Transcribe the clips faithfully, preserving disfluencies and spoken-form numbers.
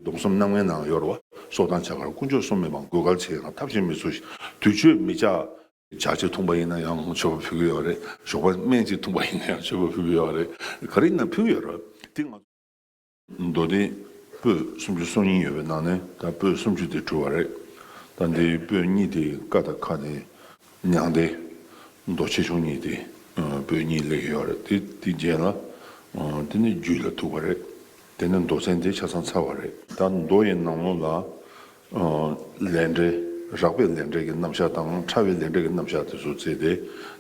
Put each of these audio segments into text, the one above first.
སྟོང་གསུམ་རྣམ་ངེས་ནང་ཡོད་རེད་བ། སྲོག་དང་བྱ་དཀར་དཀོན་མཆོག་གསུམ་མེད་པའང་། དགོས་གལ་ཆེ་ཡང་ཐབས་གཞན་མི་ཚུགས་ཤིང་། དུས་མཆོད་མི་བྱ། ཇ་གཅིག་འཐུང་པ་ཡིན་ན་ཡང་མཆོད་པ་ཕུལ་གྱི་ཡོད་རེད། ཞོགས་པ་སྨན་གཅིག་འཐུང་པ་ཡིན་ན་ཡང་མཆོད་པ་ཕུལ་གྱི་ཡོད་རེད། ག་རེ་ཡིན་ན་ཕུལ་གྱི་ཡོད་རེད། དེ་ང་མདོ་སྡེ་པོད་སུམ་ཅུ་སོ་གཉིས་ཡོད་པའི་ནང་ནས་ད་པོད་སུམ་ཅུ་དེ་གྲུབ་པ་རེད། ད་འདིའི་པོད་གཉིས་དེ་ཀ་དང་ཁ་ནས་མྱང་འདས་མདོ་ཆེ་ཆུང་གཉིས་དེ་པོད་གཉིས་སླེབས་ཡོད་རེད། དེ་དེ་རྗེས་ལ་དེ་ནས་རྒྱུད་ལ་ཐུག་པ་རེད། དེ་ནས་མདོ་ཚན་དེ་ཆ་ཚང་ཚར་བ་རེད། ད་མདོ་ཡི་ནང་ལོགས་ལ། ལས་འབྲས། རགས་པའི་ལས་འབྲས་ཀྱི་རྣམ་གཞག་དང་ཕྲ་བའི་ལས་འབྲས་ཀྱི་རྣམ་གཞག་དེ་ཚོ་བརྩིས་ཏེ།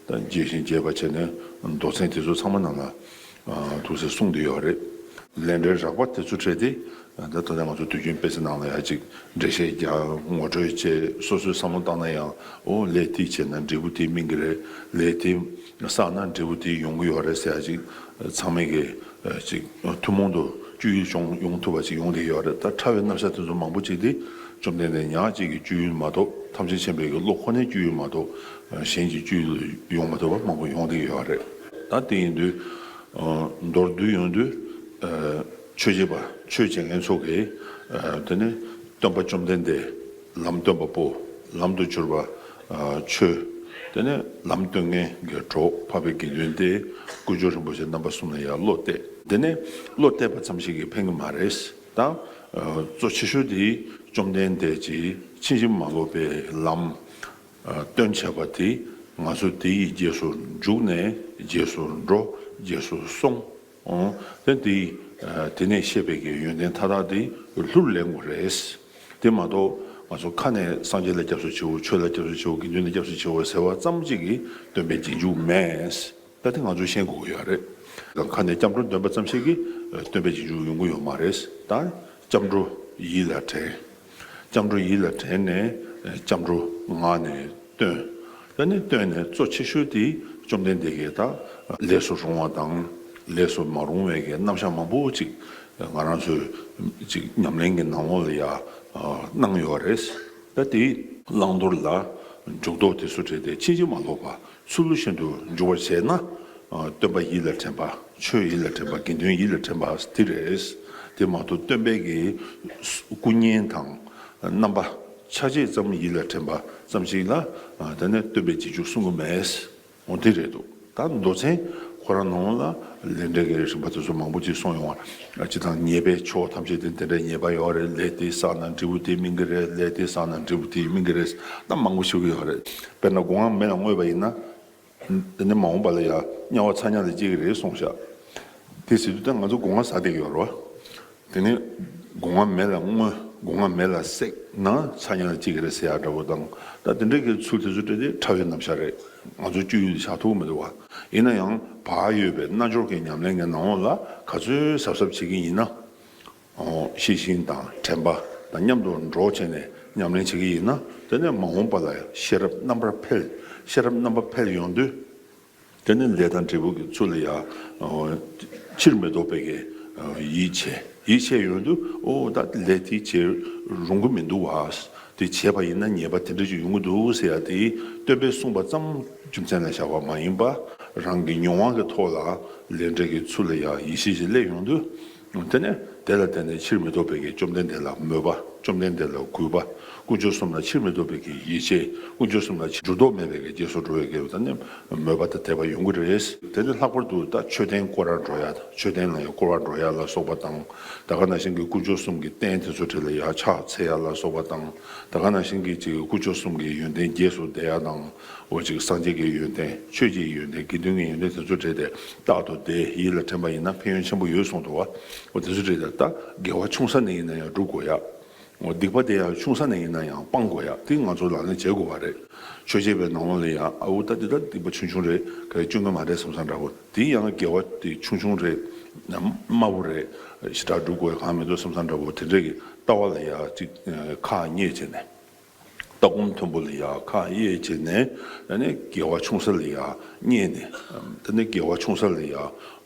ད་རྒྱས་ཤིང་རྒྱས་པ་བྱས་ནས་མདོ་ཚན་དེ་ཚོ་ཚང་མ་ནང་ལ་ཐུགས་སྲས་གསུངས་བསྡད་ཡོད་རེད། ལས་འབྲས་རགས་པ་དེ་ཚོ་བྲལ་ཏེ། ད་ད་ལྟ་ང་ཚོ་དུས་རྒྱུན་དཔེ་ཆ་ནང་ལ་ཡ་གཅིག་འགྲེལ་བཤད་རྒྱག་ངོ་སྤྲོད་བྱེད། སོ་སོའི་བསམ་བློ་བཏང་ན་ཡང་ཨོ་ལས་དེ་བྱས་ན་འབྲས་བུ་དེ་སྨིན་གྱི་རེད། ལས་དེ་བསགས་ན་འབྲས་བུ་དེ་ཡོང་གི་ཡོད་རེད་ཟེར་ཡ་གཅིག་ཚང་མས་ཀྱི། ཅིག་ཐུན་མོང་དུ་སྤྱོད་ཡུལ་བྱུང་ཡོང་ཐུབ་པ་ཅིག་ཡོང་བསྡད་ཡོད་རེད། ད་ཕྲ་བའི་རྣམ་གཞག་དེ་ཚོ་མང་པོ་ཅིག་དེ་བཅོམ་ལྡན་འདས་ཉག་གཅིག་གི་སྤྱོད་ཡུལ་མ་གཏོགས། ཐམས་ཅད་མཁྱེན་པའི་གི་བློ་ཁོ་ནའི་སྤྱོད་ཡུལ་མ་གཏོགས་གཞན་གྱི་སྤྱོད་ཡུལ་ཡོང་མ་ཐུབ་པ་མང་པོ་ཡོང་བསྡད་ཡོད་རེད། ད་དེ་ཡིན་དུས་མདོར་བསྡུས་ཡོང་དུས་ཆོས་བྱེད་པ་ཆོས་བྱེད་མཁན་ཚོ་གིས་དེ་ནི་སྟོན་པ་བཅོམ་ལྡན་འདས་ལམ་སྟོན་པ་པོ། ལམ་དུ་གྱུར་པ། ཆོས། དེ་ནས་ལམ་སྟོན་མཁན་གྱི་གྲོགས་འཕགས་པའི་དགེ་འདུན་ཏེ། དཀོན་མཆོག་རིན་པོ་ཆེ་རྣམ་པ་གསུམ་ལ་ཡང་བློ་གཏད། དེ་ནས་བློ་གཏད་པ་ཙམ་ཞིག་གིས་ཕན་གྱི་མ་རེད། ད་གཙོ་ཆེ་ཤོས་དེ་བཅོམ་ལྡན་འདས་ཀྱིས་ཕྱིན་ཅི་མ་ལོག་པའི་ལམ་སྟོན་བྱས་པ་དེ་ང་ཚོ་དེ་ཡི་རྗེས་སུ་འཇུག་ནས་རྗེས་སུ་འགྲོ། རྗེས་སུ་སོང་། ཨོ། དེ་དེ་དེ་ནས་བཤད་པའི་གི་ཡོན་ཏན་མཐའ་དག་དེ་ལྷུར་ལེན་དགོས་རེད། དེ་མ་གཏོགས་ང་ཚོ་ཁ་ནས་སངས་རྒྱས་ལ་སྐྱབས་སུ་མཆིའོ། ཆོས་ལ་སྐྱབས་སུ་མཆིའོ། དགེ་འདུན་ལ་སྐྱབས་སུ་མཆིའོ་ཟེར་བ་ཙམ་གཅིག་གིས་སྟོན་པའི་རྗེས་འཇུག་མེད། ད་དེ་ང་ཚོས་ཤེས་དགོས་ཀྱི་ཡོད་རེད། ཁ་ནས་སྐྱབས་འགྲོ་འདོན་པ་ཙམ་ཞིག་གིས་སྟོན་པའི་རྗེས་འཇུག་ཡོང་གི་ཡོད་མ་རེད། ད་སྐྱབས་འགྲོ་ཡིད་ལ་དྲན། སྐྱབས་འགྲོ་ཡིད་ལ་དྲན་ནས་སྐྱབས་འགྲོ་ངག་ནས་བཏོན། ད་ནི་བཏོན་ནས་གཙོ་ཆེ་ཤོས་དེ་བཅོམ་ལྡན་འདས་ཀྱིས་ད་ལས་སུ་རུང་བ་དང་ལས་སུ་མ་རུང་བའི་གི་རྣམ་གཞག་མང་པོ་ཅིག་ང་རང་ཚོའི་ཅིག་ཉམས་ལེན་གྱི་ནང་ལོགས་ལ་ཡ་གནང་ཡོད་རེད། ད་དེ་བླང་དོར་ལ་འཇུག་ལྡོག་དེ་ཚོ་བྲལ་ཏེ་ཕྱིན་ཅི་མ་ལོག་པ་ཚུལ་བཞིན་དུ་འཇུག་པར་བྱས་ན། སྟོན་པ་ཡིད་ལ་དྲན་པ། ཆོས་ཡིད་ལ་དྲན་པ། དགེ་འདུན་ཡིད་ལ་དྲན་པ་དེ་རེད། དེ་མ་གཏོགས་སྟོན་པའི་གི་སྐུ་བརྙན་དང་རྣམ་པ་ཆ་བྱད་ཙམ་ཡིད་ལ་དྲན་པ་ཙམ་ཞིག་ལ་དེ་ནས་སྟོན་པའི་རྗེས་འཇུག་གསུང་གི་མེད། འོ་དེ་རེད་འདུག་ད་མདོ་ཚན་ཁོ་རང་ནང་ལ་ལས་འབྲས་ཀྱི་རིམ་པ་དེ་ཚོ་མང་པོ་ཅིག་གསུངས་ཡོང་བ། སྤྱི་དང་ཉེས་པའི་ཕྱོགས་ཐམས་ཅད་དེ་དེ་འདྲའི་ཉེས་པ་ཡོད་རེད། ལས་དེ་བསགས་ན་འབྲས་བུ་དེ་སྨིན་གྱི་རེད། ལས་དེ་བསགས་ན་འབྲས་བུ་དེ་སྨིན་གྱི་རེད། ད་མང་པོ་ཞུ་གི་ཡོད་རེད། དཔེར་ན་སྒོ་ང་མེ་ལ་བརྔོས་པ་ཡིན་ན། དེ་ནས་མ་འོངས་པ་ལ་ཡང་དམྱལ་བ་ཚ་དམྱལ་ལ་སྐྱེ་གི་རེད་གསུངས་ཤག་དེ་ཟེར་དུས་ད་ང་ཚོ་སྒོ་ང་ཟ་བསྡད་ཀྱི་ཡོད་རེད་བ། དེ་ནས་སྒོ་ང་མེ་ལ་བརྔོས། སྒོ་ང་མེ་ལ་བསྲེགས་ན་ཚ་དམྱལ་ལ་སྐྱེ་གི་རེད་ཟེར་ཡག་འདྲ་པོ་དང་། ད་དེ་འདྲའི་གི་ཚུལ་དེ་ཚོ་སྤྲད་དེ་ཕྲ་བའི་རྣམ་གཞག་རེད། ང་ཚོ་སྤྱོད་ཡུལ་དུ་བཞག་ཐུབ་ཀྱི་མི་འདུག་བ། ཡིན་ན་ཡང་བག་ཡོད་པའི་རྣལ་འབྱོར་གྱི་ཉམས་ལེན་གྱི་ནང་ལོགས་ལ་ག་ཚོད་གཟབ་གཟབ་བྱེད་ཀྱི་ཡིན་ན། ཤེས་བཞིན་དང་དྲན་པ་དང་མཉམ་དུ་འགྲོགས་བྱས་ནས་ཉམས་ལེན་བྱེད་ཀྱི་ཡིན་ན། དེ་ནས་མ་འོངས་པ་ལ་ཤེས་རབ་རྣམ་པར་འཕེལ། ཤེས་རབ་རྣམ་པར་འཕེལ་ཡོང་དུས། དེ་ནས་ལས་དང་འབྲས་བུ་གི་ཚུལ་ལ་ཡང་ཕྱིར་མི་ལྡོག་པའི་གི་ཡིད་ཆེས། ཡིད་ཆེས་ཡོང་དུས་ཨོ་ད་ལས་དེ་བྱེད་རུང་གི་མི་འདུག་བ། དེ་བྱས་པ་ཡིན་ན་ཉེས་པ་དེ་འདྲ་ཅིག་ཡོང་གི་འདུག་ཟེར་ཡ་དེ་སྟོན་པས་གསུངས་པ་ཙམ་རྒྱུ་མཚན་ལ་བཞག་པ་མ་ཡིན་པ། རང་གི་མྱོང་བ་གི་ཐོག་ལ་ལས་འབྲས་ཀྱི་ཚུལ་ལ་ཡང་ཡིད་ཆེས་ཤིག་སླེབས་ཡོང་དུས། དེ་ནས་དེ་ལ་བརྟེན་ནས་ཕྱིར་མི་ལྡོག་པའི་གི་བཅོམ་ལྡན་འདས་ལ་མོས་པ། བཅོམ་ལྡན་འདས་ལ་གུས་པ། དཀོན་མཆོག་གསུམ་ལ་ཕྱིར་མི་ལྡོག་པའི་གི་ཡིད་ཆེས། དཀོན་མཆོག་གསུམ་ལ་འགྱུར་ལྡོག་མེད་པའི་གི་རྗེས་སུ་འགྲོ་བའི་གི་ད་ནི་མོས་པ་དང་དད་པ་ཡོང་གི་རེད། དེ་ནས་ལྷག་པར་དུ་ད་མཆོད་རྟེན་བསྐོར་ར་འགྲོ་ཡ་དང་། མཆོད་རྟེན་ལ་ཡང་བསྐོར་བ་འགྲོ་ཡ་ལ་སོགས་པ་དང་། ད་ག་ནང་བཞིན་གྱི་དཀོན་མཆོག་གསུམ་གྱི་རྟེན་དེ་ཚོ་གྲས་ལ་ཡར་ཕྱག་འཚལ་ཡ་ལ་སོགས་པ་དང་། ད་ག་ནང་བཞིན་གྱི་ཅིག་དཀོན་མཆོག་གསུམ་གྱི་ཡོན་ཏན་རྗེས་སུ་བཟླས་ཡ་དང་། འོ་ཅིག་སངས་རྒྱས་ཀྱི་ཡོན་ཏན། ཆོས་ཀྱི་ཡོན་ཏན། དགེ་འདུན་གྱི་ཡོན་ཏན་དེ་ཚོ་གྲས་དེ་རྟག་ཏུ་དེ་ཡིད་ལ་དྲན་པ་ཡིན་ན་ཕན་ཡོན་ཆེན་པོ་ཡོད་གསུངས་འདུག་བ། འོ་དེ་ཚོ་གྲས་དེ་ད་དགེ་བ་ཆུང་ས་ནས་ཡིན་ན་ཡང་སྒྲུབ་དགོས་ཡ། འོ་སྡིག་པ་དེ་ཡང་ཆུང་ས་ནས་ཡིན་ན་ཡང་སྤང་དགོས་ཡ། དེ་ང་ཚོ་ལག་ལེན་བྱེད་དགོས་པ་རེད། ཆོས་བྱེད་པའི་ནང་ལོགས་ལ་ཡང་ཨ་འོ་ད་འདི་ད་སྡིག་པ་ཆུང་ཆུང་རེད། ག་རེ་སྐྱོན་གྱི་མ་རེད་བསམ་བསམ་འདྲ་པོ། དེ་ཡང་དགེ་བ་དེ་ཆུང་ཆུང་རེད། དམའ་བོ་རེད། ཞེ་དྲག་སྒྲུབ་དགོས་གང་མི་འདུག་བསམ་བསམ་འདྲ་པོ་དེ་འདྲ་གི་ལྟ་བ་ལ་ཡང་ཅིག་ཁག་གཉེར་བྱས་ནས། ལྟ་སྒོམ་མཐུན་པོ་ལ་ཡང་ཁག་གཉེར་བྱས་ནས། ཨ་ནི་དགེ་བ་ཆུང་ས་ལ་ཡང་གཉེར་ནས། ཨ་ནི་དགེ་བ་ཆུང་ས་ལ་ཡང་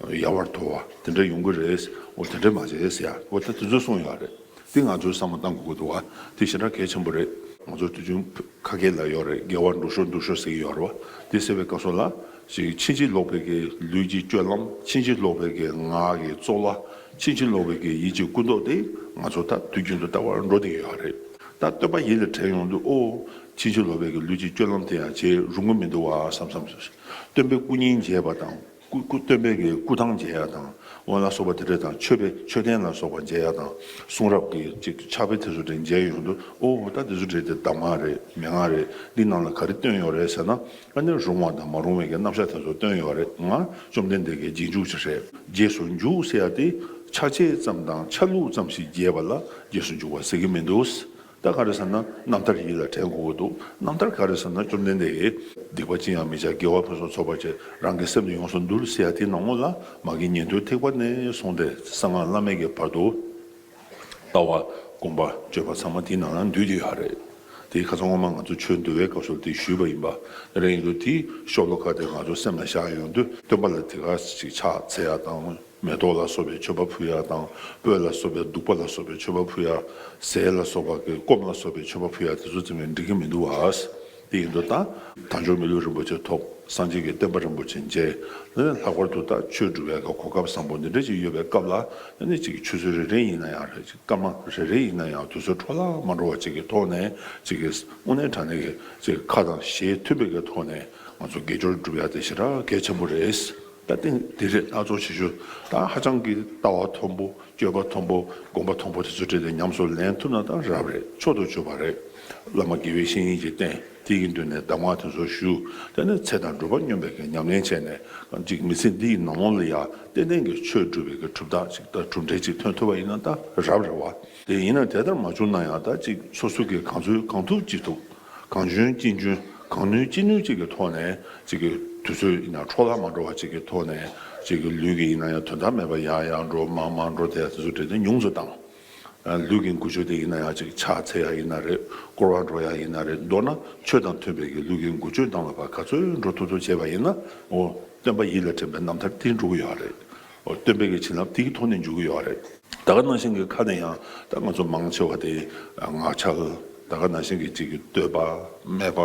ཡལ་བར་དོར་བ་དེ་འདྲ་ཡོང་གི་རེད། འོ་དེ་འདྲ་མ་བྱེད་ཟེར་ཡ། འོ་ད་དེ་ཚོ་གསུངས་ཡོད་རེད། དེ་ང་ཚོས་བསམ་བློ་གཏང་དགོས་ཀྱི་འདུག་བ། དེ་ཞེ་དྲག་གལ་ཆེན་པོ་རེད། ང་ཚོ་དུས་རྒྱུན་ཁ་སྐད་ལ་ཡོད་རེད། དགེ་བ་འགྲུབ་ཤོག་འགྲུབ་ཤོག་ཟེར་གྱི་ཡོད་རེད་བ། དེ་ཟེར་བའི་སྐབས་སུ་ལ་ཅིག་ཕྱིན་ཅི་ལོག་པའི་གི་ལུས་ཀྱི་སྤྱོད་ལམ། ཕྱིན་ཅི་ལོག་པའི་གི་ངག་གི་རྩོལ་བ། ཕྱིན་ཅི་ལོག་པའི་གི་ཡིད་ཀྱི་ཀུན་རྟོག་དེ་ང་ཚོ་ད་དུས་རྒྱུན་དུ་ལྟ་བར་འགྲོ་བསྡད་ཀྱི་ཡོད་རེད། ད་སྟོན་པ་ཡིད་ལ་དྲན་ཡོང་དུས་ཨོ། ཕྱིན་ཅི་ལོག་པའི་གི་ལུས་ཀྱི་སྤྱོད་ལམ་དེ་ཡང་བྱེད་རུང་གི་མི་འདུག་བ་བསམ་བསམ། སྟོན་པའི་སྐུ་བརྙན་མཇལ་བ་དང་སྐུ་སྐུ་སྟོན་པའི་གི་སྐུ་ཐང་མཇལ་ཡ་དང་འོ་ལ་སོགས་པ་དེ་འདྲ་དང་མཆོད་པའི་མཆོད་རྟེན་ལ་སོགས་པ་མཇལ་ཡ་དང་གསུང་རབ་ཀྱི་ཅིག་ཕྱག་དཔེ་དེ་ཚོ་དེ་མཇལ་ཡོང་དུས་ཨོ་ད་དེ་ཚོ་དེ་དེ་གདམས་ངག་རེད། མན་ངག་རེད། འདི་ནང་ལ་ག་རེ་བཏོན་ཡོད་རེད་ཟེར་ན། ཨ་ནི་རུང་བ་དང་མ་རུང་བའི་གི་རྣམ་གཞག་དེ་ཚོ་བཏོན་ཡོད་རེད། ང་བཅོམ་ལྡན་འདས་ཀྱི་རྗེས་འཇུག་ཅིག་རེད། རྗེས་སུ་འཇུག་ཟེར་ཡ་དེ་ཆ་བྱད་ཙམ་དང་ཆ་ལུགས་ཙམ་ཞིག་རྒྱས་པ་ལ་རྗེས་སུ་འཇུག་པ་ཟེར་གྱི་མི་འདུག་ད་ག་རེ་ཟེར་ན་རྣམ་ཐར་ཡིད་ལ་དྲན་དགོས་ཀྱི་འདུག་རྣམ་ཐར་ག་རེ་ཟེར་ན་བཅོམ་ལྡན་འདས་ཀྱིས་སྡིག་པ་ཅི་ཡང་མི་བྱ་དགེ་བ་ཕུན་སུམ་ཚོགས་པར་བྱེད། རང་གི་སེམས་ནི་ཡོངས་སུ་འདུལ་ཟེར་ཡ་དེ་ནང་ལོགས་ལ་མ་གི་ཉན་ཐོས་ཐེག་པ་ནས་བཟུང་སྟེ་གསང་སྔགས་བླ་མེད་ཀྱི་བར་དུ། ལྟ་བ། སྒོམ་པ། སྤྱོད་པ་ཚང་མ་དེའི་ནང་ལ་འདུས་ཏེ་ཡོད་རེད། དེ་ཁ་སང་སྔོན་མ་ང་ཚོ་ཆོས་འདུལ་བའི་སྐབས་སུ་དེ་ཞུས་པ་ཡིན་པ། དེ་རིང་དུ་དེའི་ཤོ་ལོ་ཀ་དེ་ང་ཚོ་སེམས་ལ་བཞག་ཡོང་དུས་སྟོན་པ་ལ་དེ་ག་ཅིག་ཕྱག་འཚལ་ཡ་དང་། མེ་ཏོག་ལ་སོགས་པའི་མཆོད་པ་ཕུལ་ཡ་དང་། སྤོས་ལ་སོགས་པའི་བདུག་པ་ལ་སོགས་པའི་མཆོད་པ་ཕུལ་ཡ། ཟས་ལ་སོགས་པ་གི་སྐོམ་ལ་སོགས་པའི་མཆོད་པ་ཕུལ་ཡ་དེ་ཚོ་ཚང་མས་འགྲིག་གི་མི་འདུག་བ། དེ་ཡིན་དུས་ད་དལ་འབྱོར་མི་ལུས་རིན་པོ་ཆེ་ཐོབ། སངས་རྒྱས་ཀྱི་བསྟན་པ་རིན་པོ་ཆེ་མཇལ། ལྷག་པར་དུ་ད་ཆོས་སྒྲུབ་ཡ་གི་གོ་སྐབས་བཟང་པོ་འདི་འདྲ་ཅིག་ཡོད་པའི་སྐབས་ལ་ཨ་ནི་ཅིག་ཆུ་ཚོད་རེ་རེ་ཡིན་ན་ཡང་རེད། ཅིག་སྐར་མ་རེ་རེ་ཡིན་ན་ཡང་དུས་ཚོད་འཕྲོ་བརླག་མ་འགྲོ་བ་ཅིག་གི་ཐོག་ནས་ཅིག་གི་དངོས་གནས་དྲང་གནས་ཀྱི་ཅིག་ཁ་དང་ཞེ་མཐུན་པའི་གི་ཐོག་ནས་ང་ཚོ་དགེ་སྦྱོར་སྒྲུབ་ཡ་དེ་ཞེ་དྲག་གལ་ཆེན་པོ་རེད། ད་ཐེངས་འདི་རེད། ད་གཙོ་ཆེ་ཤོས་ད་ཧ་ཅང་གི་ལྟ་བ་མཐོན་པོ། སྤྱོད་པ་མཐོན་པོ། སྒོམ་པ་མཐོན་པོ་དེ་ཚོ་བྲིས་ཏེ་ཉམས་སུ་ལེན་ཐུབ་ན་ད་རབ་རེད། མཆོག་ཏུ་གྱུར་པ་རེད། བླ་མ་དགེ་བའི་བཤེས་གཉེན་གྱིས་བསྟེན། དེ་ཡི་མདུན་ནས་གདམས་ངག་དེ་ཚོ་ཞུ། དེ་ནས་ཚེ་དང་འགྲོ་བ་སྙོམས་པའི་གི་ཉམས་ལེན་བྱས་ནས་ཅིག་མི་ཚེ་འདི་ཡི་ནང་ལོགས་ལ་ཡ་ཏན་ཏན་གྱི་ཆོས་སྒྲུབ་པའི་གི་གྲུབ་རྟགས་ཅིག་དང་གྲུབ་འབྲས་ཅིག་ཐོན་ཐུབ་པ་ཡིན་ན་ད་རབ་རེད་བ། དེ་ཡིན་ན་དེ་ལྟར་མ་བྱུང་ན་ཡང་ད་ཅིག་སོ་སོ་གིས་གང་ཚོད་གང་ཐུབ་ཅི་ཐུབ། གང་འཇོན་ཅི་འཇོན། གང་ནུས་ཅི་ནུས་ཅིག་གི་ཐོག་ནས་ཅིག་གི་དུས་ཚོད་ཡིན་ན་འཕྲོ་བརླག་མ་འགྲོ་བ་ཅིག་གི་ཐོག་ནས་ཅིག་གི་ལུས་ཀྱི་ཡིན་ན་ཡང་དོན་དག་མེད་པ་ཡར་ཡར་འགྲོ་མར་མར་འགྲོ་དེ་དེ་ཚོ་བྲིས་ཏེ་ཉུང་ཙམ་བཏང་། ལུས་ཀྱི་འགུལ་སྐྱོད་དེ་ཡིན་ན་ཡང་ཅིག་ཕྱག་འཚལ་ཡ་ཡིན་ན་རེད། སྐོར་བ་འགྲོ་ཡ་ཡིན་ན་རེད། མདོར་ན་ཆོས་དང་མཐུན་པའི་གི་ལུས་ཀྱི་འགུལ་སྐྱོད་བཏང་ལ་བ་ག་ཚོད་འགྲོ་ཐུབ་ཐུབ་བྱས་པ་ཡིན་ན་འོ་སྟོན་པ་ཡིད་ལ་དྲན་པའི་རྣམ་ཐར་དེ་འགྲོ་གི་ཡོད་རེད། འོ་སྟོན་པའི་གི་བྱིན་རླབས་དེའི་ཐོག་ནས་འཇུག་གི་ཡོད་རེད། ད་ག་ནང་བཞིན་གྱི་ཁ་ནས་ཡང་ད་ང་ཚོ་མང་ཆེ་བ་དེ་ངག་འཁྱལ། ད་ག་ནང་བཞིན་གྱི་ཅིག་གི་བསྟོད་པ་སྨད་པ།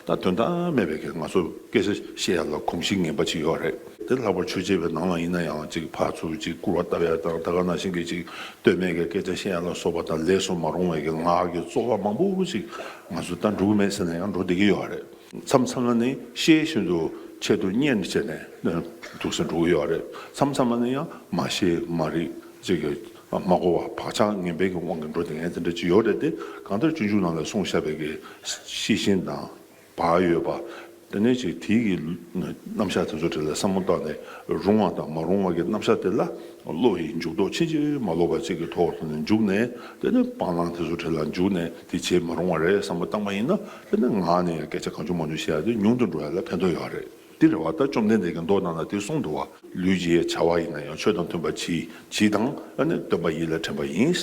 ད་དོན་དག་མེད་པའི་གི་ང་ཚོ་སྐད་ཆ་བཤད་ཡ་ལ་གོམས་གཤིས་ངན་པ་ཅིག་ཡོད་རེད། དེ་ལྷག་པར་ཆོས་བྱེད་པའི་ནང་ལ་ཡིན་ན་ཡང་ཅིག་ཕར་ཚུར་ཅིག་སྐུར་བ་བཏབ་ཡ་དང་ད་ག་ནང་བཞིན་གྱི་ཅིག་བསྟོད་སྨད་ཀྱི་སྐད་ཆ་བཤད་ཡ་ལ་སོགས་པ་དང་ལས་སུ་མ་རུང་བའི་གི་ངག་གི་རྩོལ་བ་མང་པོ་ཅིག་ང་ཚོ་ད་འགྲོ་གི་མེད་ཟེར་ན་ཡང་འགྲོ་བསྡད་ཀྱི་ཡོད་རེད། མཚམས་མཚམས་ལ་ནི་ཤེས་བཞིན་དུ་ཆེད་དུ་གཉེར་ནས་བྱས་ནས་འདུག་སེ་འགྲོ་གི་ཡོད་རེད། མཚམས་མཚམས་ལ་ནི་ཡང་མ་ཤེས་མ་རིག་ཅིག་གི་མ་གོ་བ་བག་ཆགས་ངན་པའི་གི་དབང་གིས་འགྲོ་བསྡད་མཁན་དེ་འདྲ་ཅིག་ཡོད་རེད་དེ། གང་ལྟར་སྤྱོད་འཇུག་ནང་ལ་གསུངས་བཞག་པའི་གི་ཤེས་བཞིན་དང་བག་ཡོད་པ། དེ་ནས་ཅིག་དེའི་གི་རྣམ་གཞག་དེ་ཚོ་དེ་ལ་བསམ་བློ་བཏང་ནས་རུང་བ་དང་མ་རུང་བ་གི་རྣམ་གཞག་དེ་ལ་བློ་ཡི་འཇུག་ལྡོག་ཕྱིན་ཅི་མ་ལོག་པ་ཅིག་གི་ཐོག་ཏུ་ནས་འཇུག་ནས། དེ་ནས་སྤང་བླང་དེ་ཚོ་དེ་ལ་འཇུག་ནས་དེ་བྱེད་མ་རུང་བ་རེད་བསམ་བློ་བཏང་པ་ཡིན་ན། དེ་ནས་ངག་ནས་ཡང་སྐད་ཆ་གང་བྱུང་མང་བྱུང་བཤད་ཡ་དེ་ཉུང་དུ་འགྲོ་ཡ་ལ་ཕན་ཐོགས་ཡོད་རེད། དེ་རེད་བ། ད་བཅོམ་ལྡན་འདས་ཀྱིས་མདོ་ནང་ལ་དེ་གསུངས་འདུག་བ། ལུས་ཀྱི་བྱ་བ་ཡིན་ན་ཡང་ཆོས་དང་མཐུན་པ་གྱིས་གྱིས་དང་ཨ་ནི་སྟོན་པ་ཡིད་ལ་དྲན་པ་ཡིན།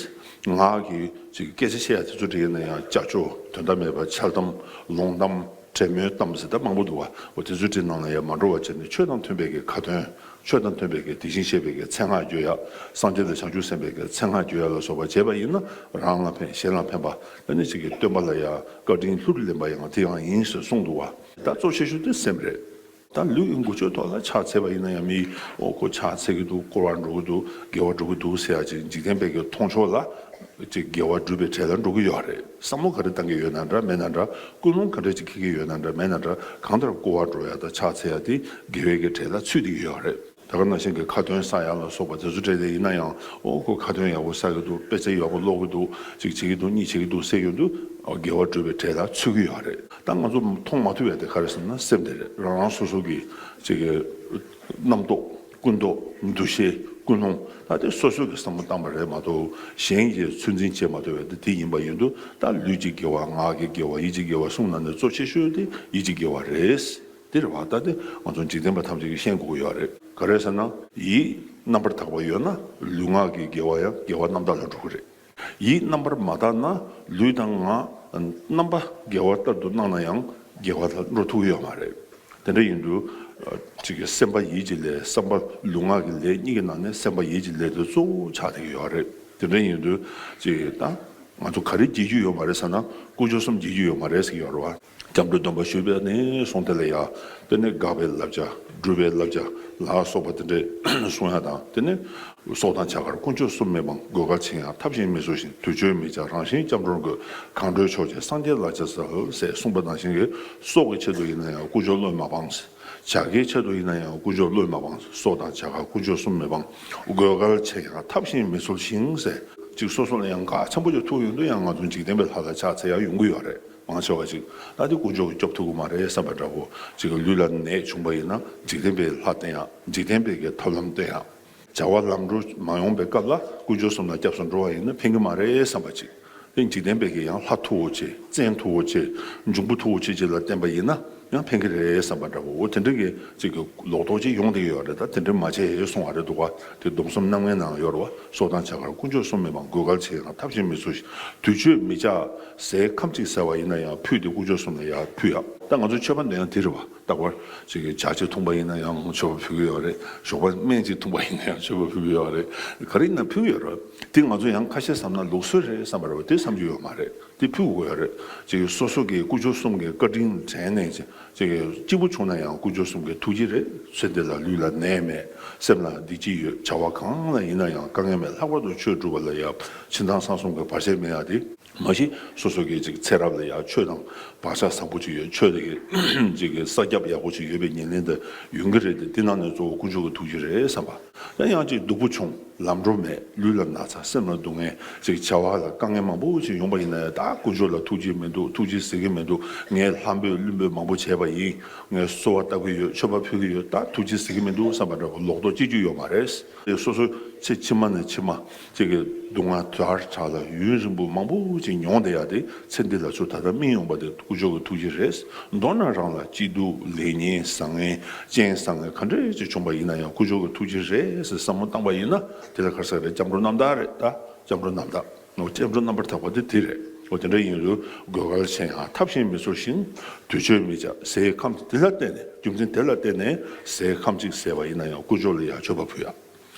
ངག་གི་ཅིག་སྐད་ཆ་བཤད་ཡ་དེ་ཚོ་དེ་ཡིན་ན་ཡང་ཅ་ཅོ་དོན་དག་མེད་པ་འཆལ་གཏམ་ལོང་གཏམ་དྲན་མོའི་གཏམ་ཟེར་ད་མང་པོ་འདུག་བ། འོ་དེ་ཚོ་དེ་ནང་ལ་ཡང་མ་འགྲོ་བ་བྱས་ནས་ཆོས་དང་མཐུན་པའི་གི་ཁ་ཏོན། ཆོས་དང་མཐུན་པའི་གི་དེ་བཞིན་གཤེགས་པའི་གི་མཚན་སྔགས་བརྗོད་ཡ། སངས་རྒྱས་དང་བྱང་ཆུབ་སེམས་དཔའི་གི་མཚན་སྔགས་བརྗོད་ཡ་ལ་སོགས་པ་བྱས་པ་ཡིན་ན་རང་ལ་ཕན་གཞན་ལ་ཕན་པ། ཨ་ནི་ཅིག་གི་སྟོན་པ་ལ་ཡང་བཀའ་དྲིན་ལྷུར་ལེན་པ་ཡང་དེ་ཡང་ཡིན་ཟེར་གསུངས་འདུག་བ། ད་གཙོ་ཆེ་ཤོས་དེ་སེམས་རེད། ད་ལུས་ཀྱི་འགུལ་སྐྱོད་ཐོག་ལ་ཕྱག་འཚལ་བ་ཡིན་ན་ཡང་མི་འོ་ཁོ་ཕྱག་འཚལ་གྱི་འདུག་སྐོར་བ་འགྲོ་གི་འདུག་དགེ་བ་སྒྲུབ་ཀྱི་འདུག་ཟེར་ཡ་ཅིག་འཇིག་རྟེན་པའི་གི་མཐོང་ཕྱོགས་ལ་ཅིག་དགེ་བ་སྒྲུབ་པའི་གྲས་ལ་འགྲོ་གི་ཡོད་རེད། བསམ་བློ་ག་རེ་བཏང་གི་ཡོད་ན་འདྲ་མེད་ན་འདྲ། ཀུན་སློང་ག་འདྲ་ཅིག་འཁྱེར་གྱི་ཡོད་ན་འདྲ་མེད་ན་འདྲ། གང་ལྟར་སྐོར་བ་འགྲོ་ཡ་དང་ཕྱག་འཚལ་ཡ་དེ་དགེ་བའི་གི་གྲས་ལ་ཚུད་བསྡད་ཀྱི་ཡོད་རེད། ད་ག་ནང་བཞིན་གྱི་ཁ་ཏོན་གསག་ཡ་ལ་སོགས་པ་དེ་ཚོ་གྲས་དེ་ཡིན་ན་ཡང་ཨོ་ཁོ་ཁ་ཏོན་ཡག་པོ་གསག་གི་འདུག་དཔེ་ཆ་ཡག་པོ་ཀློག་གི་འདུག་གཅིག་བྱེད་ཀྱི་འདུག་གཉིས་བྱེད་ཀྱི་འདུག་ཟེར་ཡོང་དུས་ཨོ་དགེ་བ་སྒྲུབ་པའི་གྲས་ལ་ཚུད་ཀྱི་ཡོད་རེད། ད་ང་ཚོ་མཐོང་མ་ཐུབ་ཡ་དེ་ག་རེ་ཟེར་ན་སེམས་དེ་རེད། རང་རང་སོ་སོ་གི་གཅིག་གི་རྣམ་རྟོག་ཀུན་རྟོག་འདུ་ཤེས་ཀུན་སློང་ད་དེ་སོ་སོ་གི་བསམ་བློ་བཏང་པ་རེད་མ་གཏོགས་གཞན་གྱིས་ཚོད་འཛིན་བྱེད་མ་ཐུབ་པའི་དེ་དེ་ཡིན་པ་ཡིན་དུས་ད་ལུས་ཀྱི་དགེ་བ་ངག་གི་དགེ་བ་ཡིད་ཀྱི་དགེ་བ་གསུམ་ནང་ནས་གཙོ་ཆེ་ཤོས་དེ་ཡིད་ཀྱི་དགེ་བ་རེད། དེ་རེད་བ། ད་དེ་ང་ཚོ་འཇིག་རྟེན་པ་ཐམས་ཅད་ཀྱིས་ཤེས་དགོས་ཀྱི་ཡོད་རེད། ག་རེ་ཟེར་ན་ཡིད་རྣམ་པར་དག་པ་ཡོད་ན་ལུས་ངག་གི་དགེ་བ་ཡང་དགེ་བ་རྣམ་དག་ལ་འགྲོ་གི་རེད། ཡིད་རྣམ་པར་མ་དག་ན་ལུས་དང་ངག་རྣམ་པ་དགེ་བ་ལྟར་དུ་སྣང་ན་ཡང་དགེ་བ་ལ་འགྲོ་ཐུབ་ཀྱི་ཡོད་མ་རེད། དེ་འདྲ་ཡིན་དུས་ཅིག་གི་སེམས་པ་ཡིད་ཀྱི་ལས་བསམ་པ་ལུས་ངག་གི་ལས་གཉིས་ཀྱི་ནང་ནས་སེམས་པ་ཡིད་ཀྱི་ལས་དེ་གཙོ་བོ་ཆགས་བསྡད་ཀྱི་ཡོད་རེད། དེ་འདྲ་ཡིན་དུས་ཅིག་ད་ ང་ཚོ་ག་རེ་བགྱིད་རྒྱུ་ཡོད་མ་རེད་ཟེར་ན་དཀོན་མཆོག་གསུམ་བགྱིད་རྒྱུ་ཡོད་མ་རེད་ཟེར་གྱི་ཡོད་རེད་བ། སྐྱབས་འགྲོའི་སྡོམ་པ་ཞུས་པ་ནས་བཟུང་དེ་ལ་ཡ། དེ་ནས་དགག་པའི་བསླབ་བྱ། སྒྲུབ་པའི་བསླབ་བྱ་ལ་སོགས་པ་དེ་འདྲས་གསུང་ཡ་དང་། དེ་ནས་སྲོག་དང་བྱ་དཀར་དཀོན་མཆོག་གསུམ་མི་སྤང་། དགོས་གལ་ཆེ་ཡང་ཐབས་གཞན་མི་འཚོལ་ཞིང་། དུས་མཆོད་མི་བྱ་རང་གཞན་སྐྱབས་འགྲོར་འགོད། གང་འགྲོའི་ཕྱོགས་ཀྱི་སངས་རྒྱས་ལ་ཕྱག་འཚལ་ཟེར་གསུངས་པ་ནང་བཞིན་གྱི་སྲོག་གི་ཆེད་དུ་ཡིན་ན་ཡང་དཀོན་མཆོག་བློས་མ་སྤངས། བྱ་དགའི་ཆེད་དུ་ཡིན་ན་ཡང་དཀོན་མཆོག་བློས་མ་སྤངས། སྲོག་དང་བྱ་དཀར་དཀོན་མཆོག་གསུམ་མི་སྤང་། དགོས་གལ་ཆེ་ཡང་ཐབས་གཞན་མི་འཚོལ་ཞིང་ཟེར། གཅིག་སོ་སོ་ལ་ཡང་གལ་ཆེན་པོ་ཅིག་ཐུག་ཡོང་དུས་ཡང་ང་ཚོ་འཇིག་རྟེན་པའི་ལྷ་ལ་ཕྱག་འཚལ་ཡ་ཡོང་གི་ཡོད་རེད། མང་ཆེ་བ་ཅིག་ད་དེ་དཀོན་མཆོག་གིས་སྐྱོབ་ཐུབ་ཀྱི་མ་རེད་བསམ་པ་འདྲ་བོ། ཅིག་ལུས་ལ་ནད་བྱུང་པ་ཡིན་ན་འཇིག་རྟེན་པའི་ལྷ་བསྟེན་ཡ། འཇིག་རྟེན་པའི་གི་ཐབས་ལམ་བསྟེན་ཡ། བྱ་བ་ལམ་འགྲོ་མ་ཡོང་པའི་སྐབས་ལ་དཀོན་མཆོག་གསུམ་ལ་སྐྱབས་སུ་འགྲོ་བ་ཡིན་ན་ཕན་གྱི་མ་རེད་བསམ་པ་ཅིག་དེ་འཇིག་རྟེན་པའི་གི་ཡང་ལྷ་མཐུ་བོ་ཆེ། བཙན་མཐུ་བོ་ཆེ། འབྱུང་པོ་མཐུ་བོ་ཆེ་ཅིག་ལ་བསྟེན་པ་ཡིན་ན་ཡང་ཕན་གྱི་རེད་བསམ་པ་འདྲ་བོ། འོ་དེ་འདྲ་གི་ཅིག་གི་ལོག་རྟོག་ཅིག་ཡོང་བསྡད་ཡོད་རེད། ད་དེ་འདྲ་མ་བྱེད་གསུང་བ་རེད་འདུག་ག་དེ་སྡོམ་གསུམ་རྣམ་ངེས་ནང་ཡོད་རེད་བ། སྲོག་དང་བྱ་དཀར་དཀོན་མཆོག་གསུམ་མི་སྤང་། དགོས་གལ་ཆེ་ཡང་ཐབས་གཞན་མི་འཚོལ་ཞིང་། དུས་མཆོད་མི་བྱ་ཟས་ཁམ་གཅིག་ཟས་པ་ཡིན་ན་ཡང་ཕུད་དེ་དཀོན་མཆོག་གསུམ་ལ་ཡར་ཕུལ་ཡ། ད་ང་ཚོ་མཆོད་པ་འདོན་ཡ་དེ་རེད་བ། རྟག་པར་ཅིག་གི་ཇ་གཅིག་འཐུང་པ་ཡིན་ན་ཡང་མཆོད་པ་ཕུལ་གྱི་ཡོད་རེད། ཞོགས་པ་སྨན་གཅིག་འཐུང་པ་ཡིན་ན་ཡང་མཆོད་པ་ཕུལ་གྱི་ཡོད་རེད། ག་རེ་ཡིན་ན་ཕུལ་གྱི་ཡོད་རེད། དེ་ང་ཚོ་ཡང་ཁ་ཤས་བསམ་ན་ལུགས་སྲོལ་རེད་བསམ་པ་རེད་བ། དེ་བསམ་རྒྱུ་ཡོད་མ་རེད། དེ་ཕུལ་དགོས་ཡོད་རེད། ཅིག་གི་སོ་སོ་གི་དཀོན་མཆོག་གསུམ་གྱི་བཀའ་དྲིན་དྲན་ནས་ཅིག་གི་སྐྱིད་པོ་བྱུང་ན་ཡང་དཀོན་མཆོག་གསུམ་གྱི་ཐུགས་རྗེ་རེད། ཚེ་འདི་ལ་ལུས་ལ་ནད་མེད། སེམས་ལ་བདེ་སྐྱིད་ཡོད། བྱ་བ་གང་ལ་ཡིན་ན་ཡང་དཀའ་ངལ་མེད། ལྷག་པར་དུ་ཆོས་སྒྲུབ་པ་ལ་ཡང་ཕྱི་ནང་གསང་གསུམ་གྱི་བར་ཆད་མེད་ཡ་དེ། མ་གཞི་སོ་སོ་གི་ཅིག་ཚེ་རབས་ལ་ཡང་ཆོས་དང་བག་ཆགས་བཟང་པོ་ཅིག་ཡོད། ཆོས་དེ་གི་ཅིག་གི་ས་རྒྱབ་ཡག་པོ་ཅིག་ཡོད་པའི་ཉེར་ལེན་དེ་ཡོང་གི་རེད་དེ། དེ་ནང་ནས་གཙོ་བོ་དཀོན་མཆོག་གི་ཐུགས་རྗེ་རེད་བསམ་པ། ཡང་ཡང་ཅིག་སྡུག་པོ་བྱུང་། ལམ་འགྲོ་མེད། ལུས་ལ་ན་ཚ། སེམས་ལ་སྡུག་བསྔལ། ཅིག་བྱ་བ་ལ་དཀའ་ངལ་མང་པོ་ཅིག་ཡོང་པ་ཡིན་ན་ཡང་ད་དཀོན་མཆོག་ལ་ཐུགས་རྗེ་མི་འདུག་ཐུགས་རྗེ་ཟེར་གི་མི་འདུག་ངས་ལྷ་འབོད་ཀླུ་འབོད་མང་པོ་བྱས་པ་ཡིན། ངས་གསོལ་བ་བཏབ་གི་ཡོད། མཆོད་པ་ཕུལ་གི་ཡོད། ད་ཐུགས་རྗེ་ཟེར་གི་མི་འདུག་བསམ་པ་འདྲ་བོ་ལོག་རྟོག་སྐྱེ་རྒྱུ་ཡོད་མ་རེད། དེ་སོ་སོ་ཚེ་ཕྱི་མ་ནས་ཕྱི་མ་ཅིག་གི་སྡུག་བསྔལ་དར་དྲག་ལ་ཡུན་རིང་པོ་མང་པོ་ཅིག་མྱོང་བསྡད་ཡ་དེ་ཚེ་འདི་ལ་ཚུར་ད་ལྟ་སྨིན་ཡོང་པ་དེ་དཀོན་མཆོག་གི་ཐུགས་རྗེ་རེད། མདོར་ན་རང་ལ་སྐྱིད་སྡུག་ལེགས་ཉེས་བཟང་ངན་སྤྱན་བཟང་ངན་ག་འདྲས་ཅིག་བྱུང་པ་ཡིན་ན་ཡང་དཀོན་མཆོག་གི་ཐུགས་རྗེ་རེད་ཟེར་བསམ་བློ་བཏང་པ་ཡིན་ན་དེ་ལ་ག་རེ་ཟེར་རེད། སྐྱབས་འགྲོ་རྣམ་དག་རེད། ད་སྐྱབས་འགྲོ་རྣམ་དག་ནོ། སྐྱབས་འགྲོ་རྣམ་པར་དག་པ་དེ་དེ་རེད། འོ་དེ་འདྲ་ཡིན་དུས་དགོས་གལ་ཆེ་ཡང་ཐབས་གཞན་མི་འཚོལ་ཞིང་། དུས་མཆོད་མི་བྱ་ཟས་ཁམ་དེ་ལ་བརྟེན་ནས་རྒྱུ་མཚན་དེ་ལ་བརྟེན་ནས་ཟས་ཁམ་གཅིག་ཟས་པ་ཡིན་ན་ཡང་དཀོན་མཆོག་ལ་ཡང་མཆོད་པ་ཕུལ་ཡ།